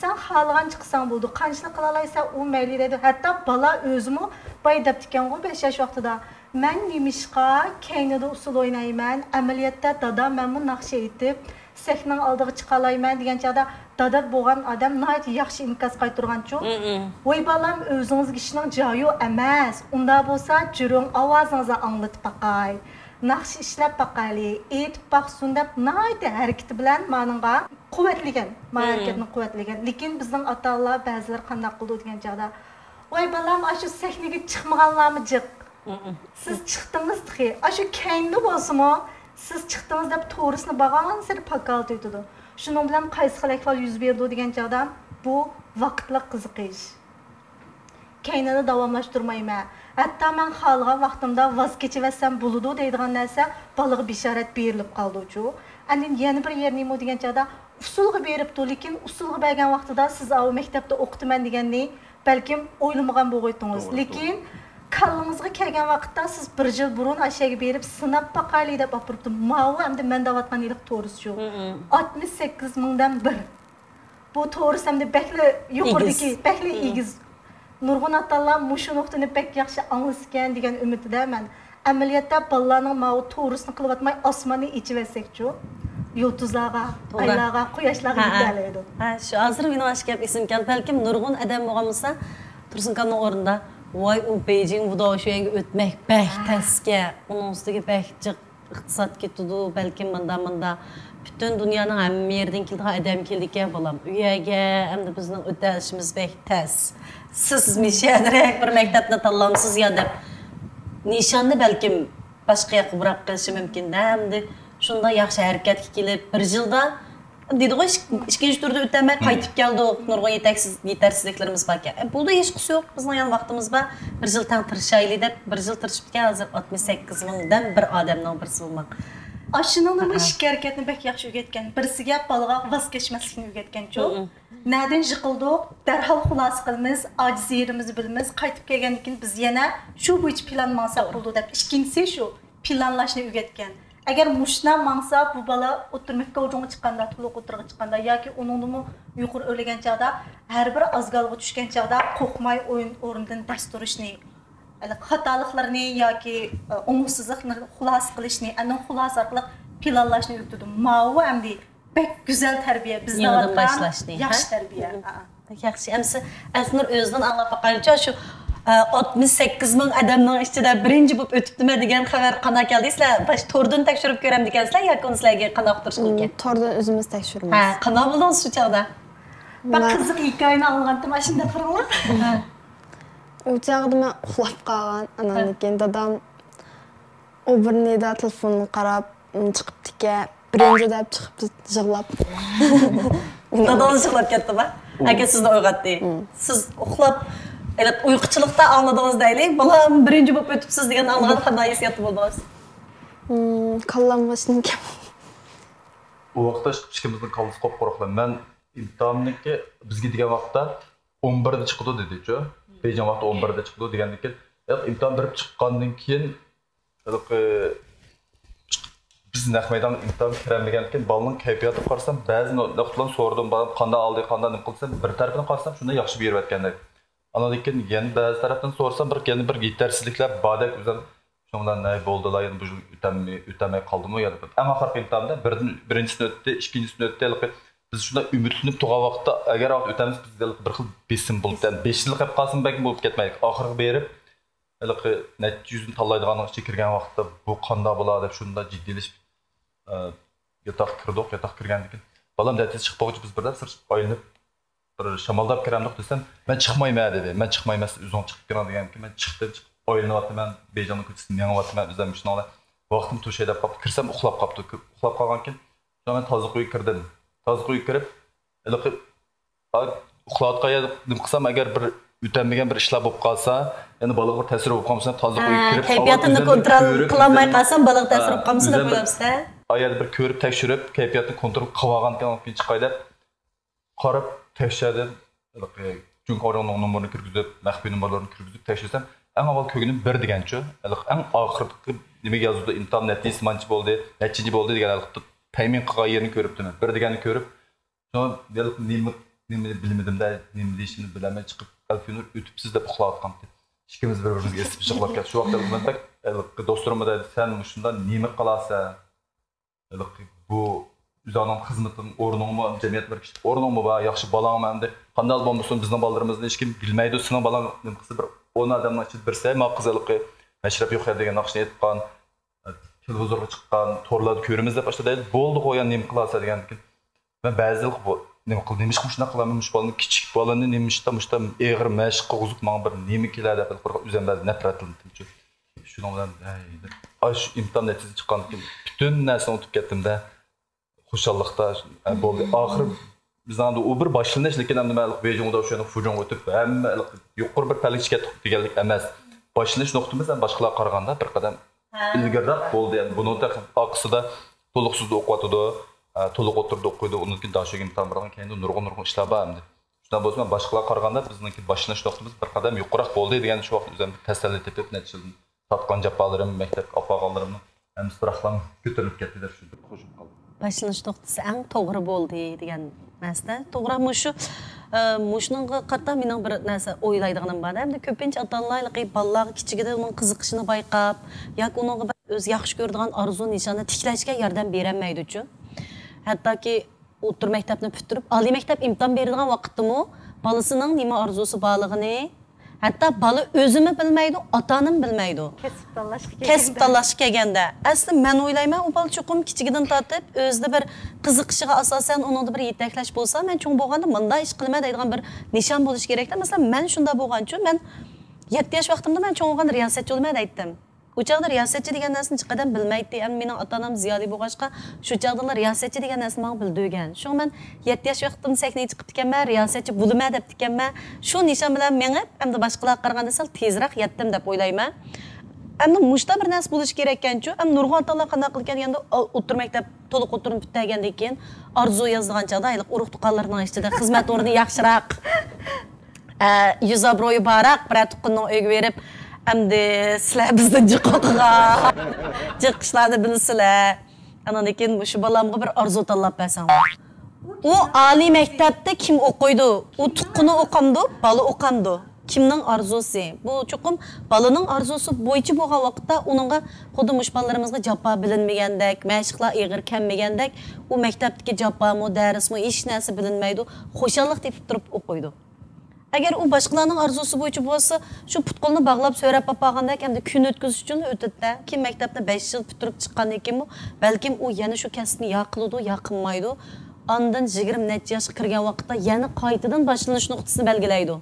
سەن خالىغان چىقساڭ بولىدۇ، قانچىلىك قىلالايسەن ئۇ مەيلى دەيدۇ. ھەتتا بالا ئۆزىمۇ باي دەپتىكەنغۇ بەش ياش ۋاقتىدا، مەن نېمىشقا كەينىدە ئۇسسۇل ئوينايمەن، ئەمەلىيەتتە دادا مەنمۇ ناخشا ئېيتىپ سەھنىنىڭ ئالدىغا چىقالايمەن دېگەن چاغدا، دادا بولغان ئادەم ناھايىتى ياخشى ئىنكاس قايتۇرغانچۇ. مم. ۋاي بالام، ئۆزىڭىزگە ئىشنىڭ جايى ئەمەس، ئۇنداق بولسا جۈرۈڭ ئاۋازىڭىزنى ئاڭلىتىپ باقاي، ناخشا ئىشلەپ باقايلى، ئېيتىپ باقسۇن دەپ ناھايىتى ھەرىكىتى بىلەن مانىڭغا قۇۋۋەتلىگەن، ما ھەرىكەتنى قۇۋۋەتلىگەن. لېكىن بىزنىڭ ئاتا-ئانىلار بەزىلەر قانداق قىلىدۇ دېگەن چاغدا، ۋاي بالام، ئاشۇ سەھنىگە چىقمىغانلارمۇ جىق. سىز چىقتىڭىز تېخى. ئاشۇ كەينىدە بولسىمۇ، سىز چىقتىڭىز دەپ تورۇسنى بارغانسېرى پاكالتىۋېتىدۇ. شۇنىڭ بىلەن قايسى خىل ئەھۋال يۈز بېرىدۇ دېگەن چاغدا، بۇ ۋاقىتلىق قىزىقىش. كەينىنى داۋاملاشتۇرمايمەن. ھەتتا مەن خالىغان ۋاقتىمدا ۋاز كېچىۋەتسەم بولىدۇ دەيدىغان نەرسە بالىغا بېشارەت بېرىلىپ قالىدۇچۇ. ئاندىن يەنە بىر يېرى نېمە دېگەن چاغدا، ئۇسسۇلغا بېرىپتۇ، لېكىن ئۇسسۇلغا بەرگەن ۋاقتىدا سىز ئاۋۇ مەكتەپتە ئوقۇتىمەن دېگەننى بەلكىم ئويلىمىغان بولغىيتتىڭىز. توغرا، لېكىن توغرا. كاللىڭىزغا كەلگەن ۋاقىتتا سىز بىر يىل بۇرۇن ئاشۇ يەرگە بېرىپ سىناپ باقايلى دەپ ئاپىرىپتۇ. ماۋۇ ئەمدى مەن دەۋاتقان ھېلىقى تورۇسچۇ. مم. ئاتمىش سەككىز مىڭدىن بىر. بۇ تورۇس ئەمدى بەكلا يۇقىرىدىكى، ئېگىز. بەكلا مم. ئېگىز. نۇرغۇن ئاتا-ئانىلار مۇشۇ نۇقتىنى بەك ياخشى ئاڭلىسىكەن دېگەن ئۈمىدتىدە مەن. ئەمەلىيەتتە بالىلارنىڭ ماۋۇ تورۇسنى قىلىۋاتماي ئاسماننى ئېچىۋەتسەكچۇ، يۇلتۇزلارغا، توغرا. ئايلارغا، قۇياشلارغا ھە، ھە. يېتەلەيدۇ. ھە، شۇ ھازىر مېنىڭ ئاشۇ گەپ ئېسىمگە كەلدى. بەلكىم نۇرغۇن ئادەم بولغان بولسا، تۇرسۇنكامنىڭ ئورنىدا، ۋاي، ئۇ بېيجىڭ ۋۇداۋ شۈەنگە ئۆتمەك بەك ھە. تەسكەن، ئۇنىڭ ئۈستىگە بەك جىق ئىقتىساد كېتىدۇ، بەلكىم ماندا، ماندا. پۈتۈن دۇنيانىڭ ھەممە يېرىدىن كېلىدىغان ئادەم كېلىدىكەن، بالام. ئۇ يەرگە ئەمدى بىزنىڭ ئۆتەلىشىمىز بەك تەس. سىز مىشەدىرەك بىر مەكتەپنى تاللامسىز يا دەپ، نىشاننى بەلكىم باشقا ياققا بۇراپ قېلىشى مۇمكىن-دە. ئەمدى شۇنداق ياخشى ھەرىكەتكە كېلىپ، بىر يىلدا دېدىغۇ، ئىك-، ئىككىنچى تۈردە ئۆتەلمەي قايتىپ كەلدۇق، نۇرغۇن يېتەكسىز، يېتەرسىزلىكلىرىمىز باركەن. ئە، بولدى، ھېچقىسى يوق، بىزنىڭ يەنە ۋاقتىمىز بار، بىر يىل تەڭ تىرىشايلى دەپ، بىر يىل تىرىشىپتىكەن، ھازىر ئاتمىش سەككىز مىڭدىن بىر ئادەمنىڭ بىرسى بولماق. ئاشۇنىڭدىنمۇ ئىككى ھەرىكەتنى بەك ياخشى ئۆگەتكەن. بىرسىگە بالىغا ۋاز كەچمەسلىكنى ئۆگەتكەنچۇ؟ نەدىن يىقىلدۇق، دەرھال خۇلاسە قىلىمىز، ئاجىز يېرىمىزنى بىلىمىز، قايتىپ كەلگەندىن كېيىن بىز يەنە شۇ بويىچە پىلان ماڭساق بولىدۇ دەپ. ئىككىنچىسى شۇ، پىلانلاشنى ئۆگەتكەن. ئەگەر مۇشۇنداق ماڭسا، بۇ بالا ئوتتۇرا مەكتەپكە ئوجۇڭغا چىققاندا، تولۇق ئوتتۇرىغا چىققاندا ياكى ئۇنىڭدىنمۇ يۇقىرى ئۆرلىگەن چاغدا، ھەر بىر ئازگالغا چۈشكەن چاغدا قورقماي ئويۇن-، ئورنىدىن دەس تۇرۇشنى، خاتالىقلىرىنى ياكى، ئە، ئوڭۇشسىزلىقنى خۇلاسە قىلىشنى، ئاندىن خۇلاسە ئارقىلىق پىلانلاشنى ئۆگىتىدۇ. ماۋۇ ئەمدى بەك گۈزەل تەربىيە، بىز يېڭىدىن دەۋاتقان باشلاشنى، ياخشى ھە؟ تەربىيە. مم. ھە. بەك ياخشى. ئەمسە ئەلنۇر ئۆزىدىن ئاڭلاپ باقايلىچۇ، شۇ، ئە، ئاتمىش سەككىز مىڭ ئادەمنىڭ ئىچىدە بىرىنچى بولۇپ ئۆتۈپتىمەن دېگەن خەۋەر قانداق كەلدى؟ سىلەر باش توردىن تەكشۈرۈپ كۆرەمدىكەنسىلەر ياكى ئۇنى سىلەرگە قانداق ئۇقتۇرۇشقا مم، كېلىككەن؟ توردىن ئۆزىمىز تەكشۈرىمىز. ھە، قانداق بولدىڭىز شۇ چاغدا؟ بەك مە- قىزىق ھېكايىنى ئاڭلىغانتىم، ئاشۇنداق قىلىڭلار. ھە. ئۇ چاغدا مەن ئۇخلاپ قالغان، ئاناندىن ھە. كېيىن دادام ئۇ بىر نىدا تېلېفونغا قاراپ، م، چىقىپتىكەن. بىرىنچى دەپ چىقىپتۇ، يىغلاپ. دادىڭىز يىغلاپ كەتتىما؟ ئەكە سىزنى ئويغاتتى. سىز ئۇخلاپ، ھېلىقى ئۇيقۇچىلىقتا ئاڭلىدىڭىز دەيلى. بالام، بىرىنچى بولۇپ ئۆتۈپسىز دېگەننى ئاڭلىغاندا قانداق ھېسسىياتتا بولدىڭىز؟ م، كاللام باشتىن كەم. ئۇ ۋاقىتتا ئىككىمىزنىڭ كاللىسى قۇپقۇرۇقلا. مەن ئىمتىھاننىڭكى بىزگە دېگەن ۋاقىتتا ئون بىردە چىقىدۇ دېدىچۇ. بېيجىڭ ۋاقتى ئون بىردە چىقىدۇ دېگەندىن كېيىن، ئىمتىھان بېرىپ چىققاندىن كېيىن، ھېلىقى بىز نەق مەيدانغا ئىمتىھان كىرەلمىگەنكىن، بالىنىڭ كەيپىياتىغا قارىسام، بەزى نۇقتىلارنى سورىدىم، بالام قانداق ئالدى، قانداق نېمە قىلدى دېسەم، بىر تەرىپىدىن قارىسام، شۇنداق ياخشى بېرىۋەتكەندەك. ئاندىن كېيىن يەنە بەزى تەرەپتىن سورىسام، بىر، يەنە بىر يېتەرسىزلىكلەر باردەك ئۆزۈم. شۇنىڭ بىلەن، ھەي، بولدىلا، يەنە بۇ يىل ئۆتەلمەي، ئۆتەلمەي قالدىمۇ يا دەپ. ئەڭ ئاخىرقى ئىمتىھاندا بىردىن، بىرىنچىسىنى ئۆتتى، ئىككىنچىسىنى ئۆتتى، ھېلىقى بىز شۇنداق ئۈمىدلىنىپ تۇرغان ۋاقىتتا، ئەگەر ئۆتەمىسە، بىزدە ھېلىقى بىر خىل بېسىم بولۇپ، بېسىم. بېشىچىلىق قىلىپ قالسىمۇ بەلكىم بولۇپ كەتمەيدۇ. ئاخىرىغا بېرىپ، ھېلىقى نەچچە يۈزنى تاللايدىغاننىڭ ئىچىگە كىرگەن ۋاقىتتا بۇ قانداق بولا دەپ شۇنداق جىددىيلىشىپ، ئە، ياتاققا كىردۇق. ياتاققا كىرگەندىن كېيىن بالام نەتىجە چىقىپ بولغۇچە بىز بىردەم سىرتقا ئايلىنىپ بىر شامالداپ كىرەمدۇق دېسەم، مەن چىقمايمەن دېدى. مەن چىقمايمەن، سىز ئۆزۈڭ چىقىپ كىرىڭ دېگەندىكىن مەن چىقتىم، چىقىپ ئايلىنىۋاتىمەن، بېيجىڭنىڭ كوچىسىدا مېڭىۋاتىمەن، ئۆزۈم مۇشۇنىڭ بىلەن ۋاقتىم توشاي دەپ قاپتۇ. كىرسەم ئۇخلاپ قاپتۇ. كىر-، ئۇخلاپ قالغانكىن، شۇڭا مەن تازىلىق ئۆيگە كىردىم. تازىلىق ئۆيگە كىرىپ، ھېلىقى ئۇخلاۋاتقان يەردە نېمە قىلسام، ئەگەر بىر ئۆتەلمىگەن بىر ئىشلار بولۇپ قالسا، يەنە بالىغا بىر تەسىر بولۇپ قالمىسا، تازىلىق ئۆيگە كىرىپ، كەيپىياتىمنى كونترول قىلالماي قالسام، بالىغا تەسىر بولۇپ قالمىسۇن دەپ ئويلاپسىز-ھە؟ ئا يەردە بىر كۆرۈپ، تەكشۈرۈپ، كەيپىياتنى كونترول قىلىۋالغانكەن، ئاندىن كېيىن چىقاي دەپ قاراپ، تەكشۈردۈم. ھېلىقى جۇڭگو ئورنىنىڭ نومۇرىنى كىرگۈزۈپ، مەخپىي نومۇرلىرىنى كىرگۈزۈپ تەكشۈرسەم، ئەڭ ئاۋۋال كۆرگىنىم بىر دېگەنچۇ. ھېلىقى ئەڭ ئاخىرقى نېمىگە يازىدۇ، ئىمتىھان نەتىجىسى مانچە بولدى، نەچچىنچى بولدى دېگەن ھېلىقى تەيمىن قىلغان يېرىنى كۆرۈپتىمەن. بىر دېگەننى كۆرۈپ، شۇڭا ھېلىقى نېمە، نېمە بىلمىدىم-دە، نېمە دېيىشىمنى بىلەلمەي چىقىپ، ئەلفىنۇر ئۆتۈپسىز دەپ ئۇخلاۋاتقانتى. ئىككىمىز بىر-بىرىمىزگە ئېسىپ يىغلاپ كەتتۇق. شۇ ۋاقىتتا مەن بەك ھېلىقى دوستلىرىمغا دەيدۇ، سەن مۇشۇنداق نېمە قىلاسەن؟ ھېلىقى بۇ ئۆزۈڭنىڭ خىزمىتىڭ، ئورنۇڭمۇ، جەمئىيەتتە بىر كىشىلىك ئورنۇڭمۇ بار، ياخشى بالاڭمۇ ئەمدى. قانداق بولمىسۇن، بىزنىڭ بالىلىرىمىزنى ھېچكىم بىلمەيدۇ، سېنىڭ بالاڭ نېمە قىلسا بىر ئون ئادەمنىڭ ئىچىدە بىرسى، ھەي، ما قىز ھېلىقى مەشرەپ يوق يەر دېگەن ناخشىنى ئېيتقان، تېلېۋىزورغا چىققان، تورلاردا كۆرىمىز دەپ ئاشۇنداق دەيدۇ. بولدىغۇ، يا نېمە قىلارسەن دېگەندىكىن، مەن بەزىدە بۇ نېمە قىل، نېمىشقا مۇشۇنداق قىلىمەن، مۇشۇ بالىنى، كىچىك بالىنى نېمىشقا مۇشۇنداق ئېغىر مەشىق قىلغۇزۇپ ماڭا بىر نېمە كېلە دەپ بىر ئۆزۈم بەزىدە نەپرەتلىنىتتىمچۇ. شۇنىڭ بىلەن، ھەي، دەپ، ئاشۇ ئىمتىھان نەتىجىسى چىققاندىن كېيىن پۈتۈن نەرسىنى ئۇنتۇپ كەتتىم-دە. خۇشاللىقتا، ھە، بولدى. ئاخىرى بىزنىڭ ئۇ بىر باشلىنىش، لېكىن ئەمدى مەن بېيجىڭدا شۇ فۇجۇڭغا ئۆتۈپ، ھەممە يۇقىرى بىر پەللىگە چىقىپ كەتتۇق دېگەنلىك ئەمەس. باشلىنىش نۇقتىمىز ھەم باشقىلارغا قارىغاندا بىر قەدەم ئىلگىرىراق بولدى. ئەمدى بۇنىڭ تېخى ئارقىسىدا تولۇقسىزدا ئوقۇۋاتىدۇ، ھە، تولۇق ئوتتۇرىدا ئوقۇيدۇ، ئۇنىڭدىن كېيىن داشۆگە ئىمتىھان بېرىدىغان، كەينىدە نۇرغۇن، نۇرغۇن ئىشلار بار ئەمدى. شۇنداق بولسىمۇ، باشقىلارغا قارىغاندا بىزنىڭكى باشلىنىش نۇقتىمىز بىر قەدەم يۇقىرىراق بولدى دېگەن شۇ ۋاقىت ئۆزۈم بىر تەسەللى تېپىپ، نەچچە يىلدىن تارتقان جاپالىرىم، مەكتەپكە ئاپارغانلىرىمنىڭ ھەممىسى بىراقلا كۆتۈرۈلۈپ كەتتى دەپ شۇ قوشۇپ قالدىم. باشلىنىش نۇقتىسى ئەڭ توغرا بولدى دېگەن نەرسىدە. توغرا، مۇشۇ، ئە، مۇشۇنىڭغا قارىتا مېنىڭ بىر نەرسە ئويلايدىغىنىم بار. ئەمدى كۆپىنچە ئاتا-ئانىلار ھېلىقى بالىلارغا كىچىكىدىن ئۇنىڭ قىزىقىشىنى بايقاپ ياكى ئۇنىڭغا بىر ئۆزى ياخشى كۆرىدىغان ئارزۇ نىشاننى تىكلەشكە ياردەم بېرەلمەيدۇچۇ. ھەتتاكى ئوتتۇرا مەكتەپنى پۈتتۈرۈپ، ئالىي مەكتەپ ئىمتىھان بېرىدىغان ۋاقىتتىمۇ بالىسىنىڭ نېمە ئارزۇسى بارلىقىنى ھەتتا بالا ئۆزىمۇ بىلمەيدۇ، ئاتا-ئانىمۇ بىلمەيدۇ. كەسىپ تاللاشقا كەسىپ كەلگەندە. تاللاشقا كەلگەندە، ئەسلى مەن ئويلايمەن، ئۇ بالا چوقۇم كىچىكىدىن تارتىپ ئۆزىدە بىر قىزىقىشىغا ئاساسەن ئۇنىڭدا بىر يېتەكلەش بولسا، مەن چوڭ بولغاندا مۇنداق ئىش قىلىمەن دەيدىغان بىر نىشان بولۇشى كېرەكتە. مەسىلەن، مەن شۇنداق بولغانچۇ، مەن يەتتە ياش ۋاقتىمدا مەن چوڭ بولغاندا رىياسەتچى بولىمەن دەيتتىم. ئۇ چاغدا رىياسەتچى دېگەن نەرسىنى ھېچقەدەم بىلمەيتتى. ئەمما مېنىڭ ئاتا-ئانام زىيالىي بولغاچقا، شۇ چاغدىلا رىياسەتچى دېگەن نەرسىنى ماڭا بىلدۈرگەن. شۇڭا مەن يەتتە ياش ۋاقتىمدا سەھنىگە چىقىپتىكەنمەن، رىياسەتچى بولىمەن دەپتىكەنمەن. شۇ نىشان بىلەن مېڭىپ، ئەمدى باشقىلارغا قارىغاندا سەل تېزرەك يەتتىم دەپ ئويلايمەن. ئەمدى مۇشۇنداق بىر نەرسە بولۇشى كېرەككەنچۇ، ئەمدى نۇرغۇن ئاتا-ئانىلار قانداق قىلىدىكەن، يەنە ئوتتۇرا مەكتەپ، تولۇق ئوتتۇرىنى پۈتتۈرگەندىن كېيىن ئارزۇ يازىدىغان چاغدا، ھېلىقى ئۇرۇق-تۇغقانلىرىنىڭ ئىچىدە خىزمەت ئورنى ياخشىراق، ئە، يۈز ئابرۇيى بارراق بىرەر تۇغقاننىڭ ئۆيىگە بېرىپ، ئەمدى سىلەر بىزدىن جىق ئوقۇغان، جىق ئىشلارنى بىلىسىلەر. ئانىڭدىن كېيىن مۇشۇ بالامغا بىر ئارزۇ تاللاپ بەرسەڭلار. ئۇ ئالىي مەكتەپتە كىم ئوقۇيدۇ؟ ئۇ تۇغقىنى ئوقامدۇ، بالا ئوقامدۇ؟ كىمنىڭ ئارزۇسى؟ بۇ چوقۇم بالىنىڭ ئارزۇسى بويىچە بولغان ۋاقىتتا ئۇنىڭغا خۇددى مۇشۇ بالىلىرىمىزغا جاپا بىلىنمىگەندەك، مەشىقلەر ئېغىر كەلمىگەندەك، ئۇ مەكتەپتىكى جاپامۇ، دەرسمۇ، ھېچ نەرسە بىلىنمەيدۇ، خۇشاللىق تېپىپ تۇرۇپ ئوقۇيدۇ. ئەگەر ئۇ باشقىلارنىڭ ئارزۇسى بويىچە بولسا، شۇ پۇت-قولىنى باغلاپ سۆرەپ ئاپارغاندەك ھەمدە كۈن ئۆتكۈزۈش ئۈچۈن ئۆتىدۇ-دە. كېيىن مەكتەپنى بەش يىل پۈتتۈرۈپ چىققاندىن كېيىنمۇ، بەلكىم ئۇ يەنە شۇ كەسىپنى يا قىلىدۇ، يا قىلمايدۇ. ئاندىن يىگىرمە نەچچە ياشقا كىرگەن ۋاقىتتا يەنە قايتىدىن باشلىنىش نۇقتىسىنى بەلگىلەيدۇ.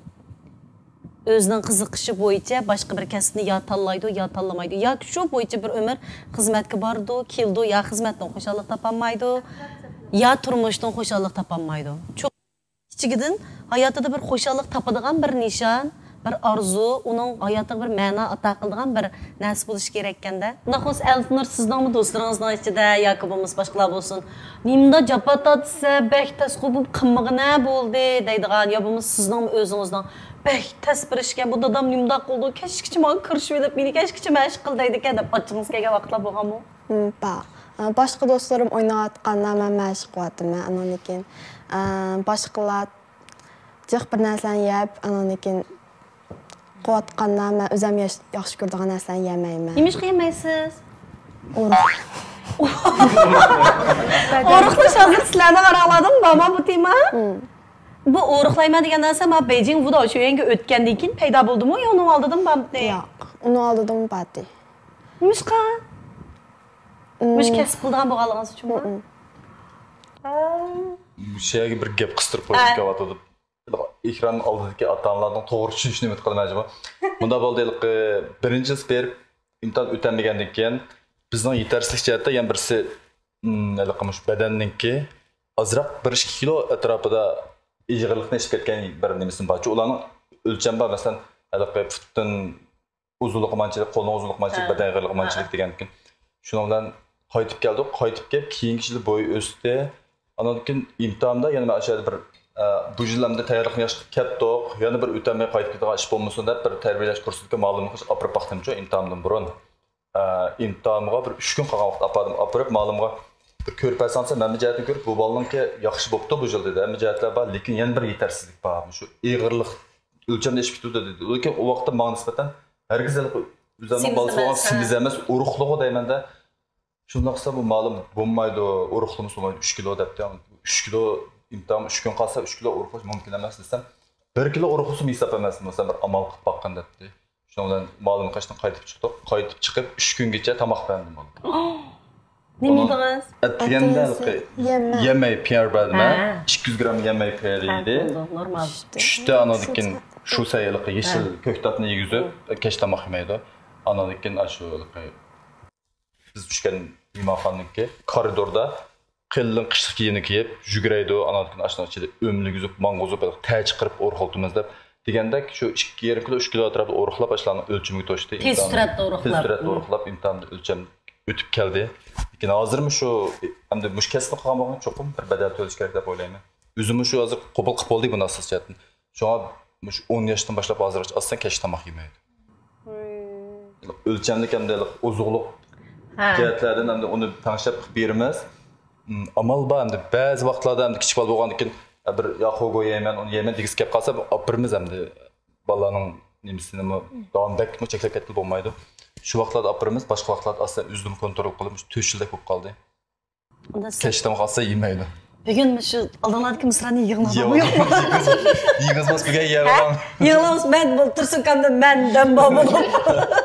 ئۆزىنىڭ قىزىقىشى بويىچە باشقا بىر كەسىپنى يا تاللايدۇ، يا تاللىمايدۇ. ياكى شۇ بويىچە بىر ئۆمۈر خىزمەتكە بارىدۇ، كېلىدۇ، يا خىزمەتتىن خۇشاللىق تاپالمايدۇ، يا تۇرمۇشتىن خۇشاللىق تاپالمايدۇ. چوقۇم ئىچىگىدىن ھاياتىدا بىر خۇشاللىق تاپىدىغان بىر نىشان، بىر ئارزۇ، ئۇنىڭ ھاياتىغا بىر مەنا ئاتا قىلىدىغان بىر نەرسە بولۇشى كېرەككەندە. ئۇنداق بولسا ئەلىپنۇر، سىزنىڭمۇ دوستلىرىڭىزنىڭ ئىچىدە ياكى بولمىسا باشقىلار بولسۇن، نېمىدا جاپا تارتسا بەك تەسقۇ بولۇپ قالمىغىنە بولدى دەيدىغان، يا بولمىسا سىزنىڭمۇ ئۆزىڭىزنىڭ بەك تەس بىر ئىشكەن، بۇ دادام نېمىنداق قىلىدۇ، كەچكىچە ماڭا كىرىشىۋېلىپ، مېنى كەچكىچە مەشىق قىل دەيدىكەن دەپ ئاچچىقىڭىز كەلگەن ۋاقىتلار بولغانمۇ؟ م، بار. ئە، باشقا دوستلىرىم ئويناۋاتقاندا مەن مەشىق قىلىۋاتىمەن. ئاندىن كېيىن، ئە، باشقىلار جىق بىر نەرسىلەرنى يەپ، ئاندىن كېيىن قىلىۋاتقاندا مەن ئۆزۈم ياش-، ياخشى كۆرىدىغان نەرسىلەرنى يېمەيمەن. نېمىشقا يېمەيسىز؟ ئورۇق. ئورۇقلاش ھازىر سىلەرنىڭ ئاراڭلاردىمۇ بارمۇ بۇ تېما؟ م. بۇ ئورۇقلايمەن دېگەن نەرسە مانا بېيجىڭ ۋۇدا شۆيۈەنگە ئۆتكەندىن كېيىن پەيدا بولدىمۇ يا ئۇنىڭ ئالدىدىمۇ بارمىدى؟ ياق، ئۇنىڭ ئالدىدىمۇ بارتى. نېمىشقا؟ مم. مۇشۇ كەسىپ قىلىدىغان بولغانلىقىڭىز ئۈچۈنمۇ؟ مم. ھە. مۇشۇ يەرگە بىر گەپ قىستۇرۇپ قويۇشنى ھە. كېلىۋاتىدۇ. ئېكران ئالدىدىكى ئاتا-ئانىلارنىڭ توغرا چۈشىنىشىنى ئۈمىد قىلىمەن جۇمۇ. مۇنداق بولدى، ھېلىقى بىرىنچى يىل بېرىپ ئىمتىھان ئۆتەلمىگەندىن كېيىن، بىزنىڭ يېتەرسىزلىك جەھەتتە يەنە بىرسى، مم، ھېلىقى مۇشۇ بەدەننىڭكى ئازراق بىر ئىككى كىلو ئەتراپىدا ئېغىرلىقنى ئېشىپ كەتكەن بىر نېمىسىمۇ بارچۇ. ئۇلارنىڭ ئۆلچەم بار، مەسىلەن، ھېلىقى پۇتتىن ئۇزۇنلۇقى مانچىلىك، قولنىڭ ئۇزۇنلۇقى مانچىلىك، ھە. بەدەن ئېغىرلىقى ھە. مانچىلىك دېگەندىكىن. شۇنىڭ بىلەن قايتىپ كەلدۇق. قايتىپ كېلىپ، كېيىنكى يىلى بويى ئۆستى. ئاندىن كېيىن ئىمتىھاندا يەنە مەن ئاشۇ يەردە بىر، ئە، بۇ يىل ئەمدى تەييارلىقنى ياخشى قىلىپ كەتتۇق. يەنە بىر ئۆتەلمەي قايتىپ كېتىدىغان ئىش بولمىسۇن دەپ، بىر تەربىيەلەش كۇرسىدىكى مۇئەللىمنى ئاپىرىپ باقتىمچۇ ئىمتىھاندىن بۇرۇن. ئە، ئىمتىھانغا بىر ئۈچ كۈن قالغان ۋاقىتتا ئاپاردىم. ئاپىرىپ مۇئەللىمغا بىر كۆرۈپ بەرسەڭ، سەن ھەممە جەھەتتىن كۆرۈپ، بۇ بالىنىڭكى ياخشى بوپتۇ بۇ يىل دېدى. ھەممە جەھەتلەر بار، لېكىن يەنە بىر يېتەرسىزلىك بار. شۇ ئېغىرلىق ئۆلچەمدە ئېشىپ كېتىۋاتىدۇ دېدى. لېكىن ئۇ ۋاقىتتا ماڭا نىسبەتەن ھەرگىز ھېلىقى ئۆزۈمنىڭ سېمىز بالىسى بولغان ئەمەس، ھە. سېمىز ئەمەس، ئورۇقلىغۇ دەيمەن-دە. شۇنداق قىلسا بۇ مالىم بولمايدۇ، ئورۇقلىمىسا بولمايدۇ، ئۈچ كىلو دەپتۇ. ئۈچ كىلو ئىمتىھان، ئۈچ كۈن قالسا ئۈچ كىلو ئورۇقلاش مۇمكىن ئەمەس دېسەم، بىر كىلو ئورۇقلىسىمۇ ھېساب ئەمەسمۇ، سەن بىر ئامال قىلىپ باققىن دەپتۇ. شۇنىڭ بىلەن مالىم قېشىدىن قايتىپ چىقتۇق. قايتىپ چىقىپ ئۈچ كۈنگىچە تاماق بەرمىدىم ئۇنىڭغا. نېمە يېدىڭىز؟ ئەتىگەندە ھېلىقى يەمەي. يەمەي پىيار بەردىم، ھە. ھە. ئىككى يۈز گرام يەمەي پىيار ھە، يېدى. بولدى، نورمال. چۈشتە ئانىدىن كېيىن شۇ سەي ھېلىقى يېشىل ھە. كۆكتاتنى يېگۈزۈپ، كەچ تاماق يېمەيدۇ. ئانىدىن كېيىن ئاشۇ ھېلىقى بىز چۈشكەن مېھمانخانىنىڭكى كارىدوردا قېلىن قىشلىق كىيىمنى كىيىپ، يۈگۈرەيدۇ، ئانىڭدىن كېيىن ئاشۇنىڭ ئىچىدە ئۆملىگۈزۈپ، ماڭغۇزۇپ، تەر چىقىرىپ ئورۇقلىتىمىز دەپ دېگەندەك، شۇ ئىككى يېرىم كىلو، ئۈچ كىلو ئەتراپىدا ئورۇقلاپ، ئاشۇلارنىڭ ئۆلچىمىگە توشتى. تېز سۈرئەتتە ئورۇقلاپ. تېز سۈرئەتتە ئورۇقلاپ، ئىمتىھاندا ئۆلچەم ئۆتۈپ كەلدى. لېكىن ھازىرمۇ شۇ، ئەمدى مۇشۇ كەسىپنى قىلغان بولغان چوقۇم بىر بەدەل تۆلىشى كېرەك دەپ ئويلايمەن. ئۆزۈممۇ شۇ ھازىر قوبۇل قىلىپ بولدى بۇنى ئاساسىي جەھەتتىن. شۇڭا مۇشۇ ئون ياشتىن باشلاپ ھازىرغىچە ئاساسەن كەچ تاماق يېمەيدۇ. ئۆلچەملىك ھەمدە ئوزۇقلۇق ھە. جەھەتلەردىن ھەمدە ئۇنى تەڭشەپ قىلىپ بېرىمىز. م، ئامال بار ئەمدى بەزى ۋاقىتلاردا ئەمدى كىچىك بالا بولغاندىن كېيىن، «يا، بىر ياخوگو يەيمەن، ئۇنى يەيمەن» دېگۈسى كەپ قالسا، ئاپىرىمىز ئەمدى بالىلارنىڭ نېمىسىنىمۇ داۋام بەكمۇ چەكلەپ كەتكىلى بولمايدۇ. شۇ ۋاقىتلاردا ئاپىرىمىز، باشقا ۋاقىتلاردا ئاساسەن ئۆزىمۇ كونترول قىلىپ، مۇشۇ تۆت يىلدەك بولۇپ قالدى. كەچ تاماق ئالسا يېمەيدۇ. بۈگۈن مۇشۇ ئالدىڭلاردىكى مىسرانى يىغىڭلار. يېگىز بولسا بۈگۈن يەۋېلىڭ. يىغىڭلار، مەن بولتۇرسۇن كامدىن مەن دەم بار بولۇپ.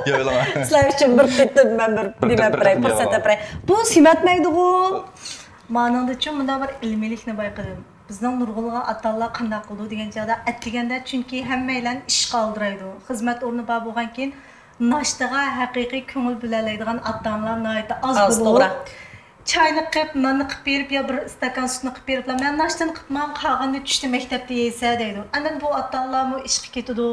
يەۋېلىڭ. سىلەر ئۈچۈن بىر قېتىم مەن بىر نېمە بېرەي، پۇرسەت بېرەي. بۇ سېمەتمەيدىغۇ. مانىڭدىچۇ مۇنداق بىر ئىلمىيلىكنى بايقىدىم. بىزنىڭ نۇرغۇنلىغان ئاتا-ئانىلار قانداق قىلىدۇ دېگەن چاغدا، ئەتىگەندە چۈنكى ھەممەيلەن ئىشقا ئالدىرايدۇ. خىزمەت ئورنى بار بولغانكىن، ناشتىغا ھەقىقىي كۆڭۈل بۆلەلەيدىغان ئاتا-ئانىلار ناھايىتى ئاز بولۇپ، توغرا. چاينى قىپ، ناننى قىپ بېرىپ يا بىر ئىستاكان سۈتنى قىپ بېرىپلا، مەن ناشتىنى قىپمەن، قالغىنىنى چۈشتە مەكتەپتە يەيسە دەيدۇ. ئاندىن بۇ ئاتا-ئانىلارمۇ ئىشقا كېتىدۇ،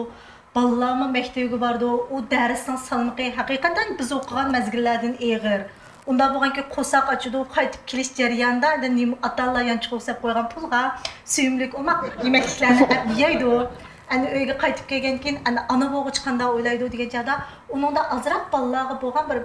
بالىلارمۇ مەكتىۋىگە بارىدۇ. ئۇ دەرسنىڭ سالمىقى ھەقىقەتەن بىز ئوقۇغان مەزگىللەردىن ئېغىر. ئۇنداق بولغانكى قورساق ئاچىدۇ، قايتىپ كېلىش جەريانىدا ئاندىن نېمە ئاتا-ئانىلار يانچۇقىغا سەپ قويغان پۇلغا سۆيۈملۈك ئوماق يېمەكلىكلەرنى ئەپ يەيدۇ. ئەنە ئۆيگە قايتىپ كەلگەندىن كېيىن ئەنە ئانا بولغۇچە قانداق ئويلايدۇ دېگەن چاغدا ئۇنىڭدا ئازراق بالىلارغا بولغان بىر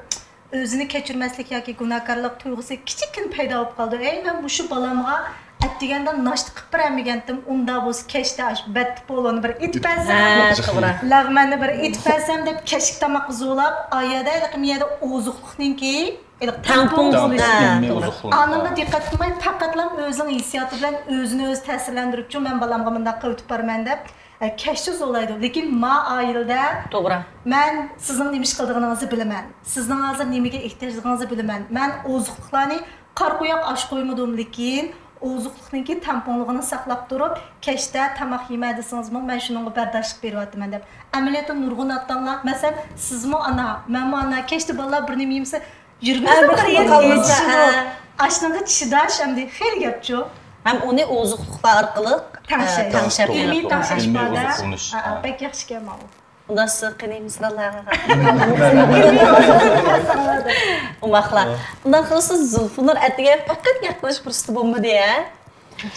ئۆزىنى كەچۈرمەسلىك ياكى گۇناھكارلىق تۇيغۇسى كىچىككىنە پەيدا بولۇپ قالىدۇ. ئەي، مەن مۇشۇ بالامغا ئەتىگەندە ناشتا قىلىپ بېرەلمىگەنتىم، ئۇنداق بولسا كەچتە ئاشۇ بەتتىپولونى بىر ئېتىپ بەرسەم، ھە، توغرا. لەغمەننى بىر ئېتىپ بەرسەم دەپ كەچلىك تاماققا زورلاپ، ئا يەردە ھېلىقى مۇ يەردە ئوزۇقلۇقنىڭكى ھېلىقى تەڭپۇڭ تەڭپۇڭ بولۇش. ھە، ئىلمىي توغرا. ئوزۇقلۇق. ئانىڭغا دىققەت قىلماي، پەقەتلا ئۆزىنىڭ ھېسسىياتى بىلەن ئۆزىنى ئۆزى تەسىرلەندۈرۈپچۇ، مەن بالامغا مۇنداق قىلىۋېتىپ بارىمەن دەپ، ئە، كەچتە زورلايدۇ. لېكىن ما ئائىلىدە توغرا. مەن سىزنىڭ نېمە ئىش قىلىدىغىنىڭىزنى بىلىمەن. سىزنىڭ ھازىر نېمىگە ئېھتىياجلىقىڭىزنى بىلىمەن. مەن ئوزۇقلۇقلارنى قارا قويۇق ئاش قويمىدىم، لېكىن ئوزۇقلۇقنىڭكى تەڭپۇڭلۇقىنى ساقلاپ تۇرۇپ، كەچتە تاماق يېمە دېسىڭىزمۇ، مەن شۇنىڭغا بەرداشلىق بېرىۋاتىمەن دەپ. ئەمەلىيەتتە نۇرغۇن ئاتا-ئانىلار، مەسىلەن، سىزمۇ ئانا، مەنمۇ ئانا، كەچتە بالىلار بىر نېمە يېمىسە، يۈرمىسە ھە، بىر بىر يەرگە قالمىسا، يېتىشىدۇ. ھە. ئاشنىڭغا چىداش ئەمدى خېلى گەپچۇ. ھەم ئۇنى ئوزۇقلۇقلار ئارقىلىق، تەڭشەش. ئە، تەڭشەپ ئىلمىي بولىدۇ. تەڭشەش ئىلمىي ئىپادە. ئوزۇقلىنىش. ھە، ھە، ھە. بەك ياخشى ئىكەن ماۋۇ. ئۇنداق سىز قېنى مىسرالارغا. ئوماقلا. ئۇنداق قىلسا زۇلفىنۇر ئەتىگەن پەقەت گەپ قىلىش پۇرسىتى بولمىدى، ھە؟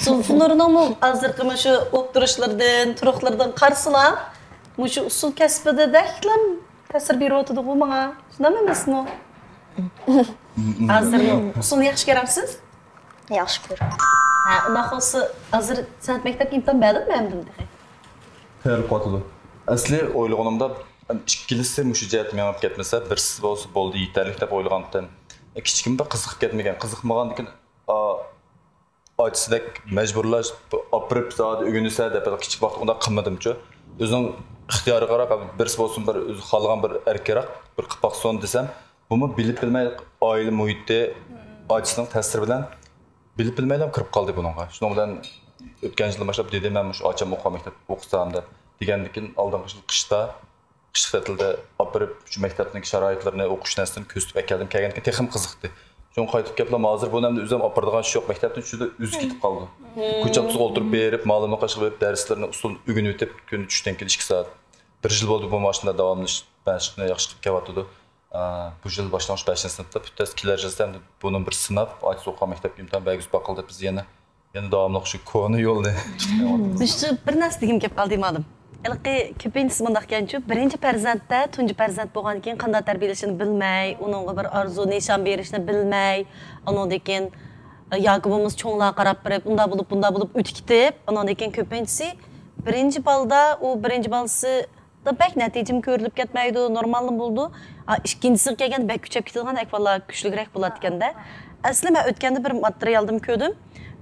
زۇلفىنۇرنىڭمۇ ھازىرقى مۇشۇ ئولتۇرۇشلىرىدىن، تۇرۇقلىرىدىن قارىسىلا، مۇشۇ ئۇسسۇل كەسپىدە بەكلا تەسىر بېرىۋاتىدىغۇ ماڭا. شۇنداق ئەمەسمۇ؟ ھازىرمۇ ئۇسسۇلنى ياخشى كۆرەمسىز؟ ياخشى كۆرىمەن. ھە، ئۇنداق بولسا ھازىر سەنئەت مەكتەپكە ئىمتىھان بەردىڭمۇ ئەمدىمۇ تېخى؟ تەييارلىق قىلىۋاتىدۇ. ئەسلى ئويلىغىنىمدا، ئىككىلىسى مۇشۇ جەھەتتە مېڭىپ كەتمىسە، بىرسى بولسا بولدى، يېتەرلىك دەپ ئويلىغانتىم. كىچىكىمدە قىزىقىپ كەتمىگەن. قىزىقمىغاندىكىن، ئا، ئاچىسىدەك مەجبۇرلاش، ئاپىرىپ زادى ئۆگىنىسە دەپ، كىچىك ۋاقىتتا ئۇنداق قىلمىدىمچۇ. ئۆزىنىڭ ئىختىيارىغا قاراپ، بىرسى بولسۇن، بىر ئۆزى خالىغان بىر ئەركىراق، بىر قىلىپ باقسۇن دېسەم، بۇمۇ بىلىپ بىلمەي ئائىلە مۇھىتى، ئاچىسىنىڭ تەسىرى بىلەن بىلىپ بىلمەيلا كىرىپ قالدى بۇنىڭغا. شۇنىڭ بىلەن ئۆتكەن يىلدىن باشلاپ دېدى، مەن مۇشۇ ئاچام ئوقۇغان مەكتەپتە ئوقۇسام دەپ. دېگەندىكىن ئالدىنقى يىل قىشتا، قىشلىق تەتىلدە ئاپىرىپ، شۇ مەكتەپنىڭ شارائىتلىرىنى، ئوقۇش نەرسىلىرىنى كۆرسىتىپ ئەكەلدىم. كەلگەندىكىن تېخىمۇ قىزىقتى. شۇڭا قايتىپ كەپلا، ھازىر بۇنى ئەمدى ئۆزۈم ئاپىرىدىغان ئىش يوق، مەكتەپتىن چۈشىدۇ، ئۆزى كېتىپ قالىدۇ. كوچا تۇزغا ئولتۇرۇپ بېرىپ، مۇئەللىمنىڭ قېشىغا بېرىپ، دەرسلىرىنى ئۇسسۇل ئۆگىنىۋېتىپ، كۈندە چۈشتىن كېيىن ئىككى سائەت. بىر يىل بولدى بۇ ماشىنىدا داۋاملىشىپ، مەشىقنى ياخشى قىلىپ كېلىۋاتىدۇ. ئا، بۇ يىل باشلانغۇچ بەشىنچى سىنىپتا، پۈتتەس كېلەر يىلسى ئەمدى بۇنى بىر سىناپ، ئاچىسى ئوقۇغان مەكتەپكە ئىمتىھان بەرگۈزۈپ باققىلى دەپ بىز يەنە، يەنە داۋاملىق شۇ كونا يولنى. مۇشۇ بىر نەرسە دېگۈم كېلىپ قالدى، مالىم. ھېلىقى كۆپىنچىسى مۇنداق ئىكەنچۇ، بىرىنچى پەرزەنتتە، تۇنجى پەرزەنت بولغاندىن كېيىن قانداق تەربىيەلىشىنى بىلمەي، ئۇنىڭغا بىر ئارزۇ نىشان بېرىشنى بىلمەي، ئۇنىڭدىن كېيىن، ياكى بولمىسا چوڭلارغا قاراپ بېرىپ، ئۇنداق بولۇپ، بۇنداق بولۇپ ئۆتۈپ كېتىپ، ئۇنىڭدىن كېيىن كۆپىنچىسى بىرىنچى بالىدا، ئۇ بىرىنچى بالىسى بەك نەتىجىمۇ كۆرۈلۈپ كەتمەيدۇ، نورماللا بولىدۇ. ئا، ئىككىنچىسىگە كەلگەندە بەك كۈچەپ كېتىدىغان ئەھۋاللار كۈچلۈكرەك بولاتتىكەندە. ئەسلى مەن ئۆتكەندە بىر ماتېرىيالدىمۇ كۆردۈم.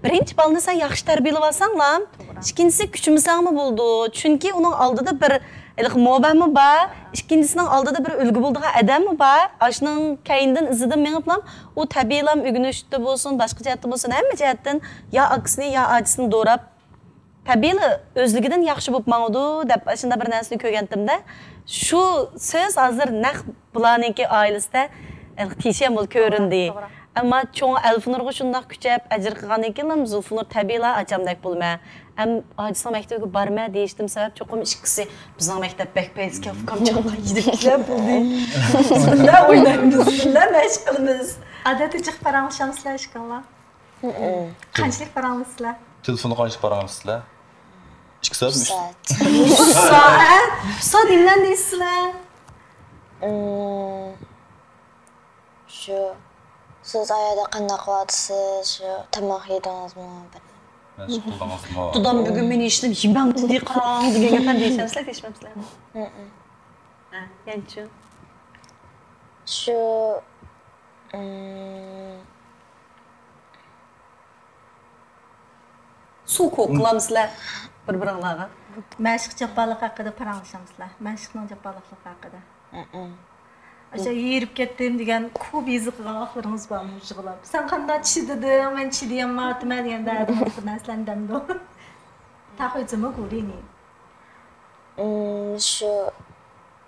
بىرىنچى بالىنى سەن ياخشى تەربىيەلىۋالساڭلا، توغرا. ئىككىنچىسىگە كۈچىمىسەڭمۇ بولىدۇ. چۈنكى ئۇنىڭ ئالدىدا بىر ھېلىقى مۇئەللىمى بار، ئىككىنچىسىنىڭ ئالدىدا بىر ئۈلگە بولىدىغان ئادەممۇ بار. ئاشۇنىڭ كەينىدىن، ئىزىدىن مېڭىپلا، ئۇ تەبىئىيلا ئۆگىنىشتە بولسۇن، باشقا جەھەتتە بولسۇن، ھەممە جەھەتتىن يا ئاكىسىنى، يا ئاچىسىنى دوراپ، تەبىئىيلا ئۆزلۈكىدىن ياخشى بولۇپ ماڭىدۇ دەپ ئاشۇنداق بىر نەرسىنى كۆرگەنتىمدە، شۇ سۆز ھازىر نەق بۇلارنىڭكى ئائىلىسىدە تىيىشەن بولۇپ كۆرۈندى. توغرا، توغرا. ئەمما چوڭى ئەلفىنۇرغا شۇنداق كۈچەپ ئەجىر قىلغاندىن كېيىنلا زۇلفىنۇر تەبىئىيلا ئاچامدەك بولىمەن. ئەم، ئاچىسىنىڭ مەكتىپىگە بارىمەن دېيىشتىم سەۋەب چوقۇم ئىككىسى بىزنىڭ مەكتەپ بەك پەيزىكەن، ئۇكام چاققان يېدىك كىشىلەر بولدى. بىللە ئوينايمىز، بىللە مەشىق قىلىمىز. ئادەتتە جىق پاراڭلىشامسىلەر ئىككىڭلار؟ قانچىلىك پاراڭلىشىسىلەر؟ تېلېفوندا قانچىلىك پاراڭلىشىسىلەر؟ ئىككى سائەتمۇ؟ ئۈچ سائەت. ئۈچ سائەت؟ ئۈچ سائەت نېمىلەرنى دەيسىلەر؟ ئىم، شۇ، سىز ئايەردە قانداق قىلىۋاتىسىز؟ شۇ، تاماق يېدىڭىزمۇ؟ مەشىق قىلدىڭىزمۇ؟ دادام بۈگۈن مېنى ھېچنېمە يېمەڭ دېدى، قاراڭ دېگەن گەپلەرنى دېيىشەمسىلەر، دېيىشمەمسىلەر؟ ھە، يەنىچۇ؟ شۇ، ئىم، سۇ كوك قىلامسىلەر بىر-بىرىڭلارغا؟ مەشىق جاپالىق ھەققىدە پاراڭلىشامسىلەر؟ مەشىقنىڭ جاپالىقلىقى ھەققىدە. ئاشۇ ھېرىپ كەتتىم دېگەن كوبى يېزىق قىلغان ۋاقىتلىرىڭىز بارمۇ يىغلاپ؟ سەن قانداق چىدىدىڭ؟ مەن چىدىيالمايۋاتىمەن دېگەندە بىر نەرسىلەرنى دەمدۇ؟ تاخۇيزىمۇ گۇرىنى. ئىم، شۇ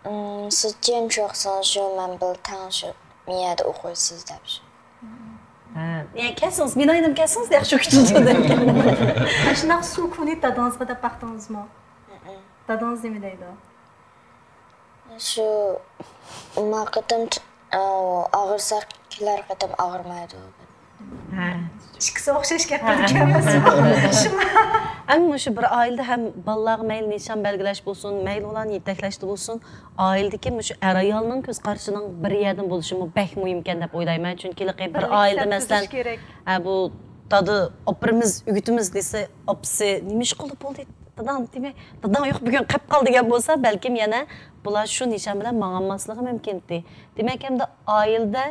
ئىم، سىز جىم چوقسىڭىز شۇ مەن بىلەن تەڭ شۇ مىيەدە ئوقۇيسىز دەپ شۇ. ھە، يەنى كەلسىڭىز، مېنىڭ يېنىمغا كەلسىڭىز ياخشى ئۆتىدۇ دەپ. شۇنداق سۇكۇنى دادىڭىزغا دەپ باقتىڭىزمۇ؟ دادىڭىز نېمە دەيدۇ؟ شۇ ما قېتىم ئاغرىسا كېلەر قېتىم ئاغرىمايدۇ. ھە. ئىككىسى ئوخشاش گەپ قىلىدىكەنمىز. شۇڭا. ئەمما مۇشۇ بىر ئائىلىدە ھەم بالىلارغا مەيلى نىشان بەلگىلەش بولسۇن، مەيلى ئۇلارنى يېتەكلەشتە بولسۇن، ئائىلىدىكى مۇشۇ ئەر-ئايالنىڭ كۆز قارىشىنىڭ بىر يەردىن بولۇشىمۇ بەك مۇھىمكەن دەپ ئويلايمەن. چۈنكى ھېلىقى بىر ئائىلىدە مەسىلەن، ھە، بۇ دادا ئاپىرىمىز ئۆگىتىمىز دېسە، ئاپىسى نېمە ئىش قىلدى بولدى، داداڭ دېمەي، داداڭ يوق بۈگۈن قېپ قال دېگەن بولسا، بەلكىم يەنە بۇلار شۇ نىشان بىلەن ماڭالماسلىقى مۇمكىن ئىدى. دېمەك، ئەمدى ئائىلىدە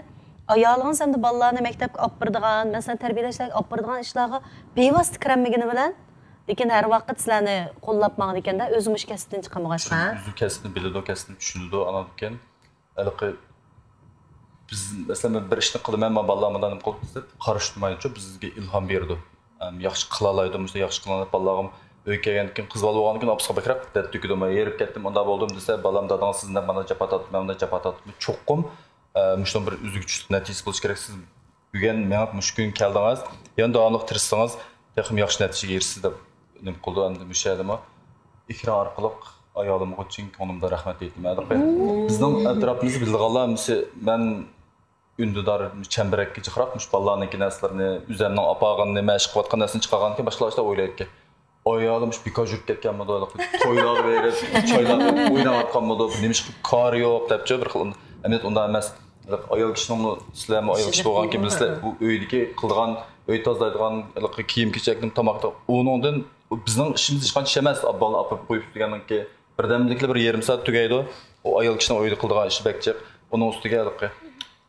ئايالىڭىز ھەمدە بالىلارنى مەكتەپكە ئاپىرىدىغان، مەسىلەن، تەربىيەلەشلەرگە ئاپىرىدىغان ئىشلارغا بىۋاسىتە كىرەلمىگىنى بىلەن، لېكىن ھەر ۋاقىت سىلەرنى قوللاپ ماڭىدىكەندە، ئۆزىمۇ شۇ كەسىپتىن چىقالمىغاچقا. ئۆزى كەسپىنى بىلىدۇ، كەسپىنى چۈشىنىدۇ، ئاناندىكىن ھېلىقى بىز، مەسىلەن، مەن بىر ئىشنى قىلىمەن، مانا بالىلار مۇنداق نېمە قىلىدۇ دەپ قارشى تۇرمايدۇچۇ، بىزگە ئىلھام بېرىدۇ. ئەم، ياخشى قىلالايدۇ، مۇشۇنداق ياخشى قىلىڭ دەپ بالىلارغا. ئۆيگە كەلگەندىن كېيىن، قىز بالا بولغاندىن كېيىن ئاپىسىغا بەكرەك دەرد تۆكىدۇ. مەن ھېرىپ كەتتىم، ئۇنداق بولدۇم دېسە، بالام، دادىڭىز سىز مانا جاپا تارتتى، مەن مۇنداق جاپا تارتتىم. چوقۇم ئە، مۇشۇنىڭ بىر ئۈزۈك چۈشلۈك نەتىجىسى بولۇشى كېرەك. سىز بۈگۈن مېڭىپ مۇشۇ كۈنگە كەلدىڭىز، يەنە داۋاملىق تىرىشسىڭىز، تېخىمۇ ياخشى نەتىجىگە ئېرىشىسىز دەپ نېمە قىلدى. ئەمدى مۇشۇ يەردىمۇ ئېكران ئارقىلىق ئايالىمغا چىن كۆڭلۈمدىن رەھمەت ئېيتىمەن. بىزنىڭ ئەتراپىمىزدا بىلىدىغانلار، مەن ئۈندىدار چەمبىرەككە جىقراق مۇشۇ بالىلارنىڭكى نەرسىلىرىنى، ئۆزەمنىڭ ئاپارغىنىنى، مەشىق قىلىۋاتقان نەرسىنى چىقارغاندىكىن باشقىلار ئاشۇنداق ئويلايدىكەن. ئايالىم شۇ بىكار يۈرۈپ كەتكەنمىدۇ، تويلارغا بېرىپ، چايلاردا ئويناۋاتقانمىدۇ، نېمىشقا كارى يوق دەپچۇ بىر خىل. ئەمەلىيەت ئۇنداق ئەمەس. ئايال كىشىنىڭمۇ، سىلەرمۇ ئايال كىشى بولغانكىن بىلىسىلەر، بۇ ئۆيدىكى قىلىدىغان، ئۆي تازىلايدىغان، كىيىم كېچەكنى، تاماقنى، ئۇنىڭدىن بىزنىڭ ئىشىمىز ھېچقانچە ئىش ئەمەس. بالىنى ئاپىرىپ قويۇپ دېگەننىڭكى بىردەملىكلا بىر يېرىم سائەت تۈگەيدۇ. ئۇ ئايال كىشىنىڭ ئۆيدە قىلىدىغان ئىشى بەك جىق. ئۇنىڭ ئۈستىگە ھېلىقى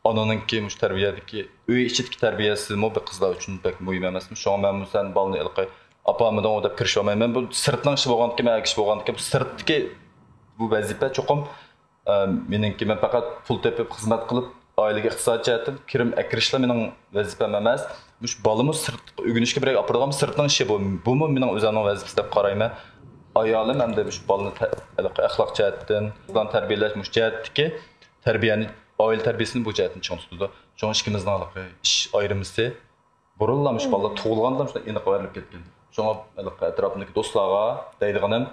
ئانىنىڭكى مۇشۇ تەربىيەدىكى، ئۆي ئىچىدىكى تەربىيەسىمۇ بىر قىزلار ئۈچۈن بەك مۇھىم ئەمەسمۇ؟ شۇڭا مەنمۇ سەن بالىنى ھېلىقى ئاپارمىدىڭغۇ دەپ كىرىشىۋالمايمەن. بۇ سىرتنىڭ ئىشى بولغاندىكىن، مەن ئەر كىشى بولغاندىكىن، بۇ سىرتتىكى بۇ ۋەزىپە چوقۇم، ئە، مېنىڭكى، مەن پەقەت پۇل تېپىپ خىزمەت قىلىپ، ئائىلىگە ئىقتىسادىي جەھەتتىن كىرىم ئەكىرىشلا مېنىڭ ۋەزىپەم ئەمەس. مۇشۇ بالىمۇ سىرتقا ئۆگىنىشكە بېرەي ئاپىرىدىغان سىرتنىڭ ئىشى بۇ. بۇمۇ مېنىڭ ئۆزۈمنىڭ ۋەزىپىسى دەپ قارايمەن. ئايالىم ئەمدى مۇشۇ بالىنى تە-، ھېلىقى ئەخلاق جەھەتتىن، بالىنى تەربىيەلەش مۇشۇ جەھەتتىكى تەربىيەنى، ئائىلە تەربىيەسىنى بۇ جەھەتتىن چىڭ تۇتىدۇ. شۇڭا ئىككىمىزنىڭ ھېلىقى ئىش ئايرىمىسى بۇرۇنلا مۇشۇ بالىلار تۇغۇلغاندىلا مۇشۇنداق ئېنىق ئايرىلىپ كەتكەن. شۇڭا ھېلىقى ئەتراپىمدىكى دوستلارغا دەيدىغىنىم،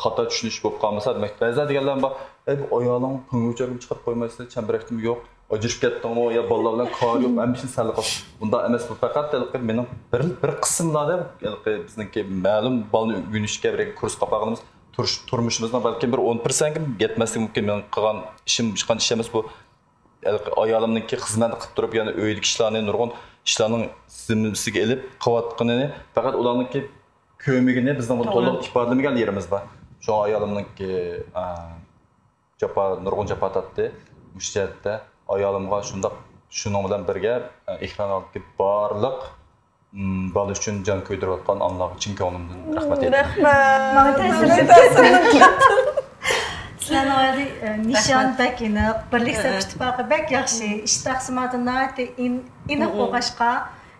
خاتا چۈشىنىش بولۇپ قالمىسا، دېمەك، بەزىلەر دېگەنلەر بار، ئەي، بۇ ئايالىڭ پۈڭگۈچەكنى چىقىرىپ قويمايسىلەر، چەمبىرەكتىمۇ يوق، ئاجرىشىپ كەتتىڭمۇ يا بالىلار بىلەن كارى يوق، ھەممە ئىشنى سەل قىل. بۇنداق ئەمەس، بۇ پەقەت ھېلىقى مېنىڭ بىر، بىر قىسىملاردا ھېلىقى بىزنىڭكى مەلۇم بالىنى ئۆگىنىشكە بىر كۇرسقا ئاپارغىنىمىز تۇرۇش-، تۇرمۇشىمىزنىڭ بەلكىم بىر ئون پىرسەنتكە يەتمەسلىكى مۇمكىن. مېنىڭ قىلغان ئىشىم ھېچقانچە ئىش ئەمەس بۇ. ھېلىقى ئايالىمنىڭكى خىزمەتنى قىلىپ تۇرۇپ، يەنە ئۆيدىكى ئىشلارنى، نۇرغۇن ئىشلارنىڭ زىممىسىگە ئېلىپ قىلىۋاتقىنىنى پەقەت ئۇلارنىڭكى كۆرمىگىنى، بىزنىڭ بۇنى تولۇق ئىپادىلىمىگەن يېرىمىز بار. شۇڭا ئايالىمنىڭكى، ئە، جاپا، نۇرغۇن جاپا تارتتى. مۇشۇ جەھەتتە ئايالىمغا شۇنداق، شۇنىڭ بىلەن بىرگە، ئە، ئېكران ئالدىدىكى بارلىق، م، بالا ئۈچۈن جان كۆيدۈرۈۋاتقان ئانىلارغا چىن كۆڭلۈمدىن رەھمەت ئېيتىمەن. ماڭا تەسىر بەردى. سىلەرنىڭ ئايالى، ئە، نىشان بەك ئېنىق، بىرلىك سەپ ئىتتىپاقى بەك ياخشى، ئىش تەقسىماتى ناھايىتى ئېن-، ئېنىق بولغاچقا،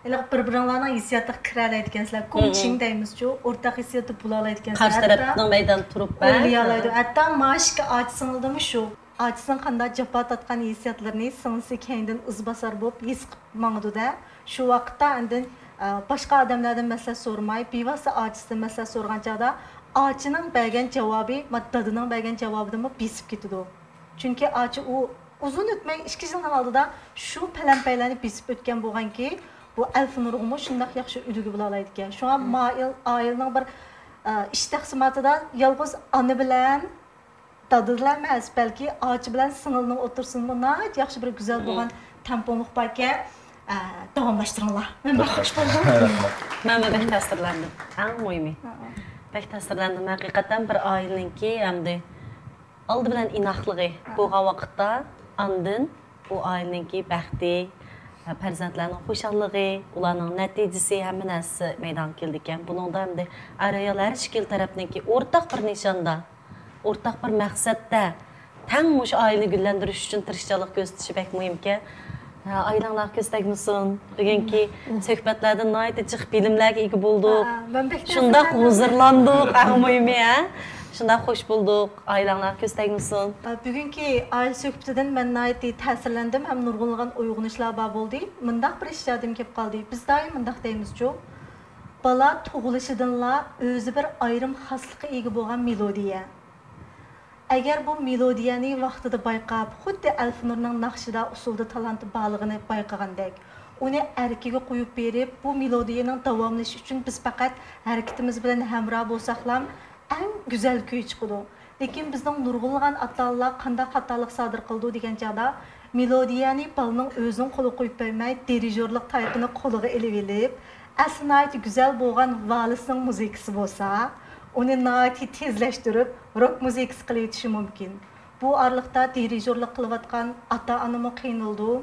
ھېلىقى بىر-بىرىڭلارنىڭ ھېسسىياتىغا كىرەلەيدىكەنسىلەر. كوڭچىڭ دەيمىزچۇ، ئورتاق ھېسسىياتتا بولالايدىكەنسىلەر. قارشى تەرەپنىڭ مەيدانىدا تۇرۇپ، ئويلىيالايدۇ. ھەتتا مانا ئىككى ئاچا سىڭىلدىمۇ شۇ. ئاچىسىنىڭ قانداق جاپا تارتقان ھېسسىياتلىرىنى سىڭلىسى كەينىدىن ئىزباسار بولۇپ ھېس قىلىپ ماڭىدۇ-دە. شۇ ۋاقىتتا ئاندىن، ئە، باشقا ئادەملەردىن مەسلىھەت سورىماي، بىۋاسىتە ئاچىسىدىن مەسلىھەت سورىغان چاغدا، ئاچىنىڭ بەرگەن جاۋابى، ما، دادىنىڭ بەرگەن جاۋابىدىنمۇ بېسىپ كېتىدۇ. چۈنكى ئاچا ئۇ ئۇزۇن ئۆتمەي، ئىككى يىلنىڭ ئالدىدا شۇ پەلەمپەيلەرنى بېسىپ ئۆتكەن بولغانكى، بۇ ئەلفىنۇرغىمۇ شۇنداق ياخشى ئۈلگە بولالايدىكەن. شۇڭا مائىل-، ئائىلىنىڭ بىر، ئە، ئىش تەقسىماتىدا يالغۇز ئانا بىلەن دادىلا ئەمەس، بەلكى ئاچا بىلەن سىڭىلنىڭ ئوتتۇرىسىدىمۇ ناھايىتى ياخشى بىر گۈزەل بولغان تەڭپۇڭلۇق باركەن. ئە، داۋاملاشتۇرۇڭلار. مەن بەك خوش بولدۇم. مەنمۇ بەك تەسىرلەندىم. ئەڭ مۇھىمى. بەك تەسىرلەندىم. ھەقىقەتەن بىر ئائىلىنىڭكى ئەمدى ئالدى بىلەن ئىناقلىقى بولغان ۋاقىتتا، ئاندىن ئۇ ئائىلىنىڭكى بەختى، پەرزەنتلەرنىڭ خۇشاللىقى، ئۇلارنىڭ نەتىجىسى، ھەممە نەرسىسى مەيدانغا كېلىدىكەن. بۇنىڭدا ئەمدى ئەر-ئايال ھەر ئىككىلا تەرەپنىڭكى ئورتاق بىر نىشاندا، ئورتاق بىر مەقسەتتە تەڭ مۇشۇ ئائىلىنى گۈللەندۈرۈش ئۈچۈن تىرىشچانلىق كۆرسىتىشى بەك مۇھىمكەن. ھە، ئائىلەڭلارغا كۆز تەگمىسۇن. بۈگۈنكى سۆھبەتلەردىن ناھايىتى جىق بىلىملەرگە ئىگە بولدۇق. شۇنداق ھۇزۇرلاندۇق، ئەڭ مۇھىمى، ھە؟ شۇنداق، خوش بولدۇق. ئائىلەڭلارغا كۆز تەگمىسۇن. بۈگۈنكى ئائىلە سۆھبىتىدىن مەن ناھايىتى تەسىرلەندىم ھەم نۇرغۇنلىغان ئويغىنىشلار بار بولدى. مۇنداق بىر ئىش يادىمغا كېلىپ قالدى. بىز دائىم مۇنداق دەيمىزچۇ، بالا تۇغۇلۇشىدىنلا ئۆزى بىر ئايرىم خاسلىققا ئىگە بولغان مېلودىيە. ئەگەر بۇ مېلودىيەنى ۋاقتىدا بايقاپ، خۇددى ئەلفىنۇرنىڭ ناخشىدا ئۇسسۇلدا تالانتى بارلىقىنى بايقىغاندەك، ئۇنى ئەركىگە قويۇپ بېرىپ، بۇ مېلودىيەنىڭ داۋاملىشىشى ئۈچۈن بىز پەقەت ھەرىكىتىمىز بىلەن ھەمراھ بولساقلام، ئەڭ گۈزەل كۈي چىقىدۇ. لېكىن بىزنىڭ نۇرغۇنلىغان ئاتا-ئانىلار قانداق خاتالىق سادىر قىلىدۇ دېگەن چاغدا، مېلودىيەنى بالىنىڭ ئۆزىنىڭ قولىغا قويۇپ بەرمەي، دىرىژورلۇق تايىقىنى قولىغا ئېلىۋېلىپ، ئەسلى ناھايىتى گۈزەل بولغان ۋالىسنىڭ مۇزىكىسى بولسا، ئۇنى ناھايىتى تېزلەشتۈرۈپ، روك مۇزىكىسى قىلىۋېتىشى مۇمكىن. بۇ ئارىلىقتا دىرىژورلۇق قىلىۋاتقان ئاتا-ئانىمۇ قىينىلىدۇ.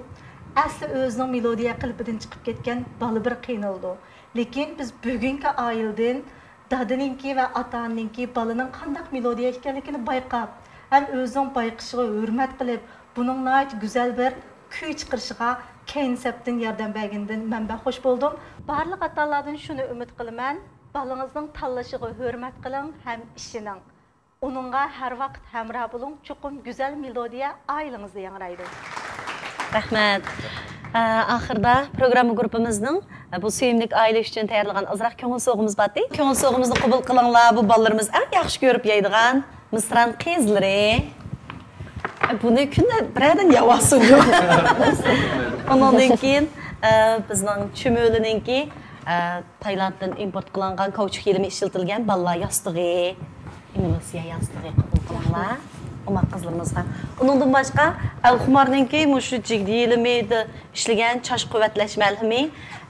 ئەسلى ئۆزىنىڭ مېلودىيە قېلىپىدىن چىقىپ كەتكەن بالا بىر قىينىلىدۇ. لېكىن بىز بۈگۈنكى ئائىلىدىن دادىنىڭكى ۋە ئاتا-ئانىنىڭكى بالىنىڭ قانداق مېلودىيە ئىكەنلىكىنى بايقاپ، ھەم ئۆزىنىڭ بايقىشىغا ھۆرمەت قىلىپ، بۇنىڭ ناھايىتى گۈزەل بىر كۈي چىقىرىشىغا كەينى سەپتىن ياردەم بەرگىنىدىن مەن بەك خوش بولدۇم. بارلىق ئاتا-ئانىلاردىن شۇنى ئۈمىد قىلىمەن، بالىڭىزنىڭ تاللىشىغا ھۆرمەت قىلىڭ ھەم ئىشىنىڭ. ئۇنىڭغا ھەر ۋاقىت ھەمراھ بولۇڭ، چوقۇم گۈزەل مېلودىيە ئائىلىڭىزدە ياڭرايدۇ. رەھمەت. ئە، ئاخىردا پروگرامما گۇرۇپپىمىزنىڭ، ئە، بۇ سۆيۈملۈك ئائىلە ئۈچۈن تەييارلىغان ئازراق كۆڭۈل سوۋغىمىز بارتى. كۆڭۈل سوۋغىمىزنى قوبۇل قىلىڭلار. بۇ بالىلىرىمىز ئەڭ ياخشى كۆرۈپ يەيدىغان مىسران قىزلىرى. ئە، بۇنى كۈندە بىرەردىن يەۋالسۇن. ئۇنىڭدىن كېيىن، ئە، بىزنىڭ چۈمۈلىنىڭكى، ئە، تايلاندتىن ئىمپورت قىلىنغان كاۋچۇك يېلىمى ئىشلىتىلگەن بالىلار ياستۇقى، ئېمۇلسىيە ياستۇقى قوبۇل قىلىڭلار ئوماق قىزلىرىمىزغا. ئۇنىڭدىن باشقا، ئەلخۇمارنىڭكى مۇشۇ جىگدە يېلىمىدە ئىشلىگەن چاچ قۇۋۋەتلەش مەلھىمى،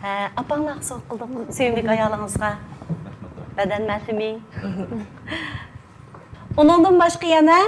ئە، ئاپاڭلارغا سوۋغا قىلدۇق، سۆيۈملۈك ئايالىڭىزغا بەدەن مەلھىمى. ئۇنىڭدىن باشقا يەنە،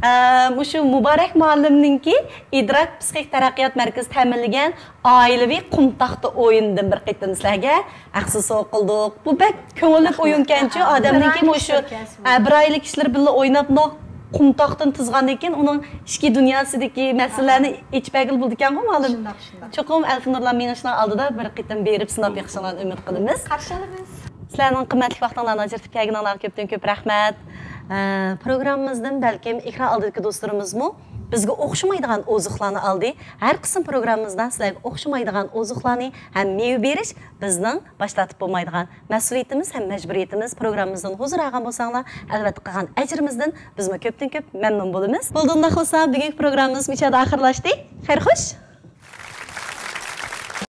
ئە، مۇشۇ مۇبارەك مۇئەللىمنىڭكى ئىدراك پسىخىك تەرەققىيات مەركىزى تەمىنلىگەن ئائىلىۋى قۇم تاختا ئويۇنىدىن بىر قېتىم سىلەرگە ئەخسە سوۋغا قىلدۇق. بۇ بەك كۆڭۈللۈك ئويۇنكەنچۇ، ئادەمنىڭكى مۇشۇ، ئە، بىر ئائىلىلىك كىشىلەر بىللە ئويناپ، مۇنداق قۇم تاختىنى تىزغاندىن كېيىن ئۇنىڭ ئىچكى دۇنياسىدىكى مەسىلىلەرنى ئېچىپ بەرگىلى بولىدىكەنغۇ، مۇئەللىم؟ شۇنداق، شۇنداق. چوقۇم ئەلفىنۇرلار مېڭىشنىڭ ئالدىدا بىر قېتىم بېرىپ سىناپ بېقىشىڭلارنى ئۈمىد قىلىمىز. قارشى ئالىمىز. سىلەرنىڭ قىممەتلىك ۋاقتىڭلارنى ئاجرىتىپ كەلگىنىڭلارغا كۆپتىن كۆپ رەھمەت. ئە، پروگراممىمىزدىن بەلكىم ئېكران ئالدىدىكى دوستلىرىمىزمۇ بىزگە ئوخشىمايدىغان ئوزۇقلارنى ئالدى. ھەر قىسىم پروگراممىمىزدا سىلەرگە ئوخشىمايدىغان ئوزۇقلارنى ھەم مېۋە بېرىش بىزنىڭ باش تارتىپ بولمايدىغان مەسئۇلىيىتىمىز ھەم مەجبۇرىيىتىمىز. پروگراممىمىزدىن ھۇزۇر ئالغان بولساڭلار، ئەلۋەتتە قىلغان ئەجرىمىزدىن بىزمۇ كۆپتىن كۆپ مەمنۇن بولىمىز. بولدى، ئۇنداق بولسا بۈگۈنكى پروگراممىمىز مۇشۇ يەردە ئاخىرلاشتى. خەير خوش.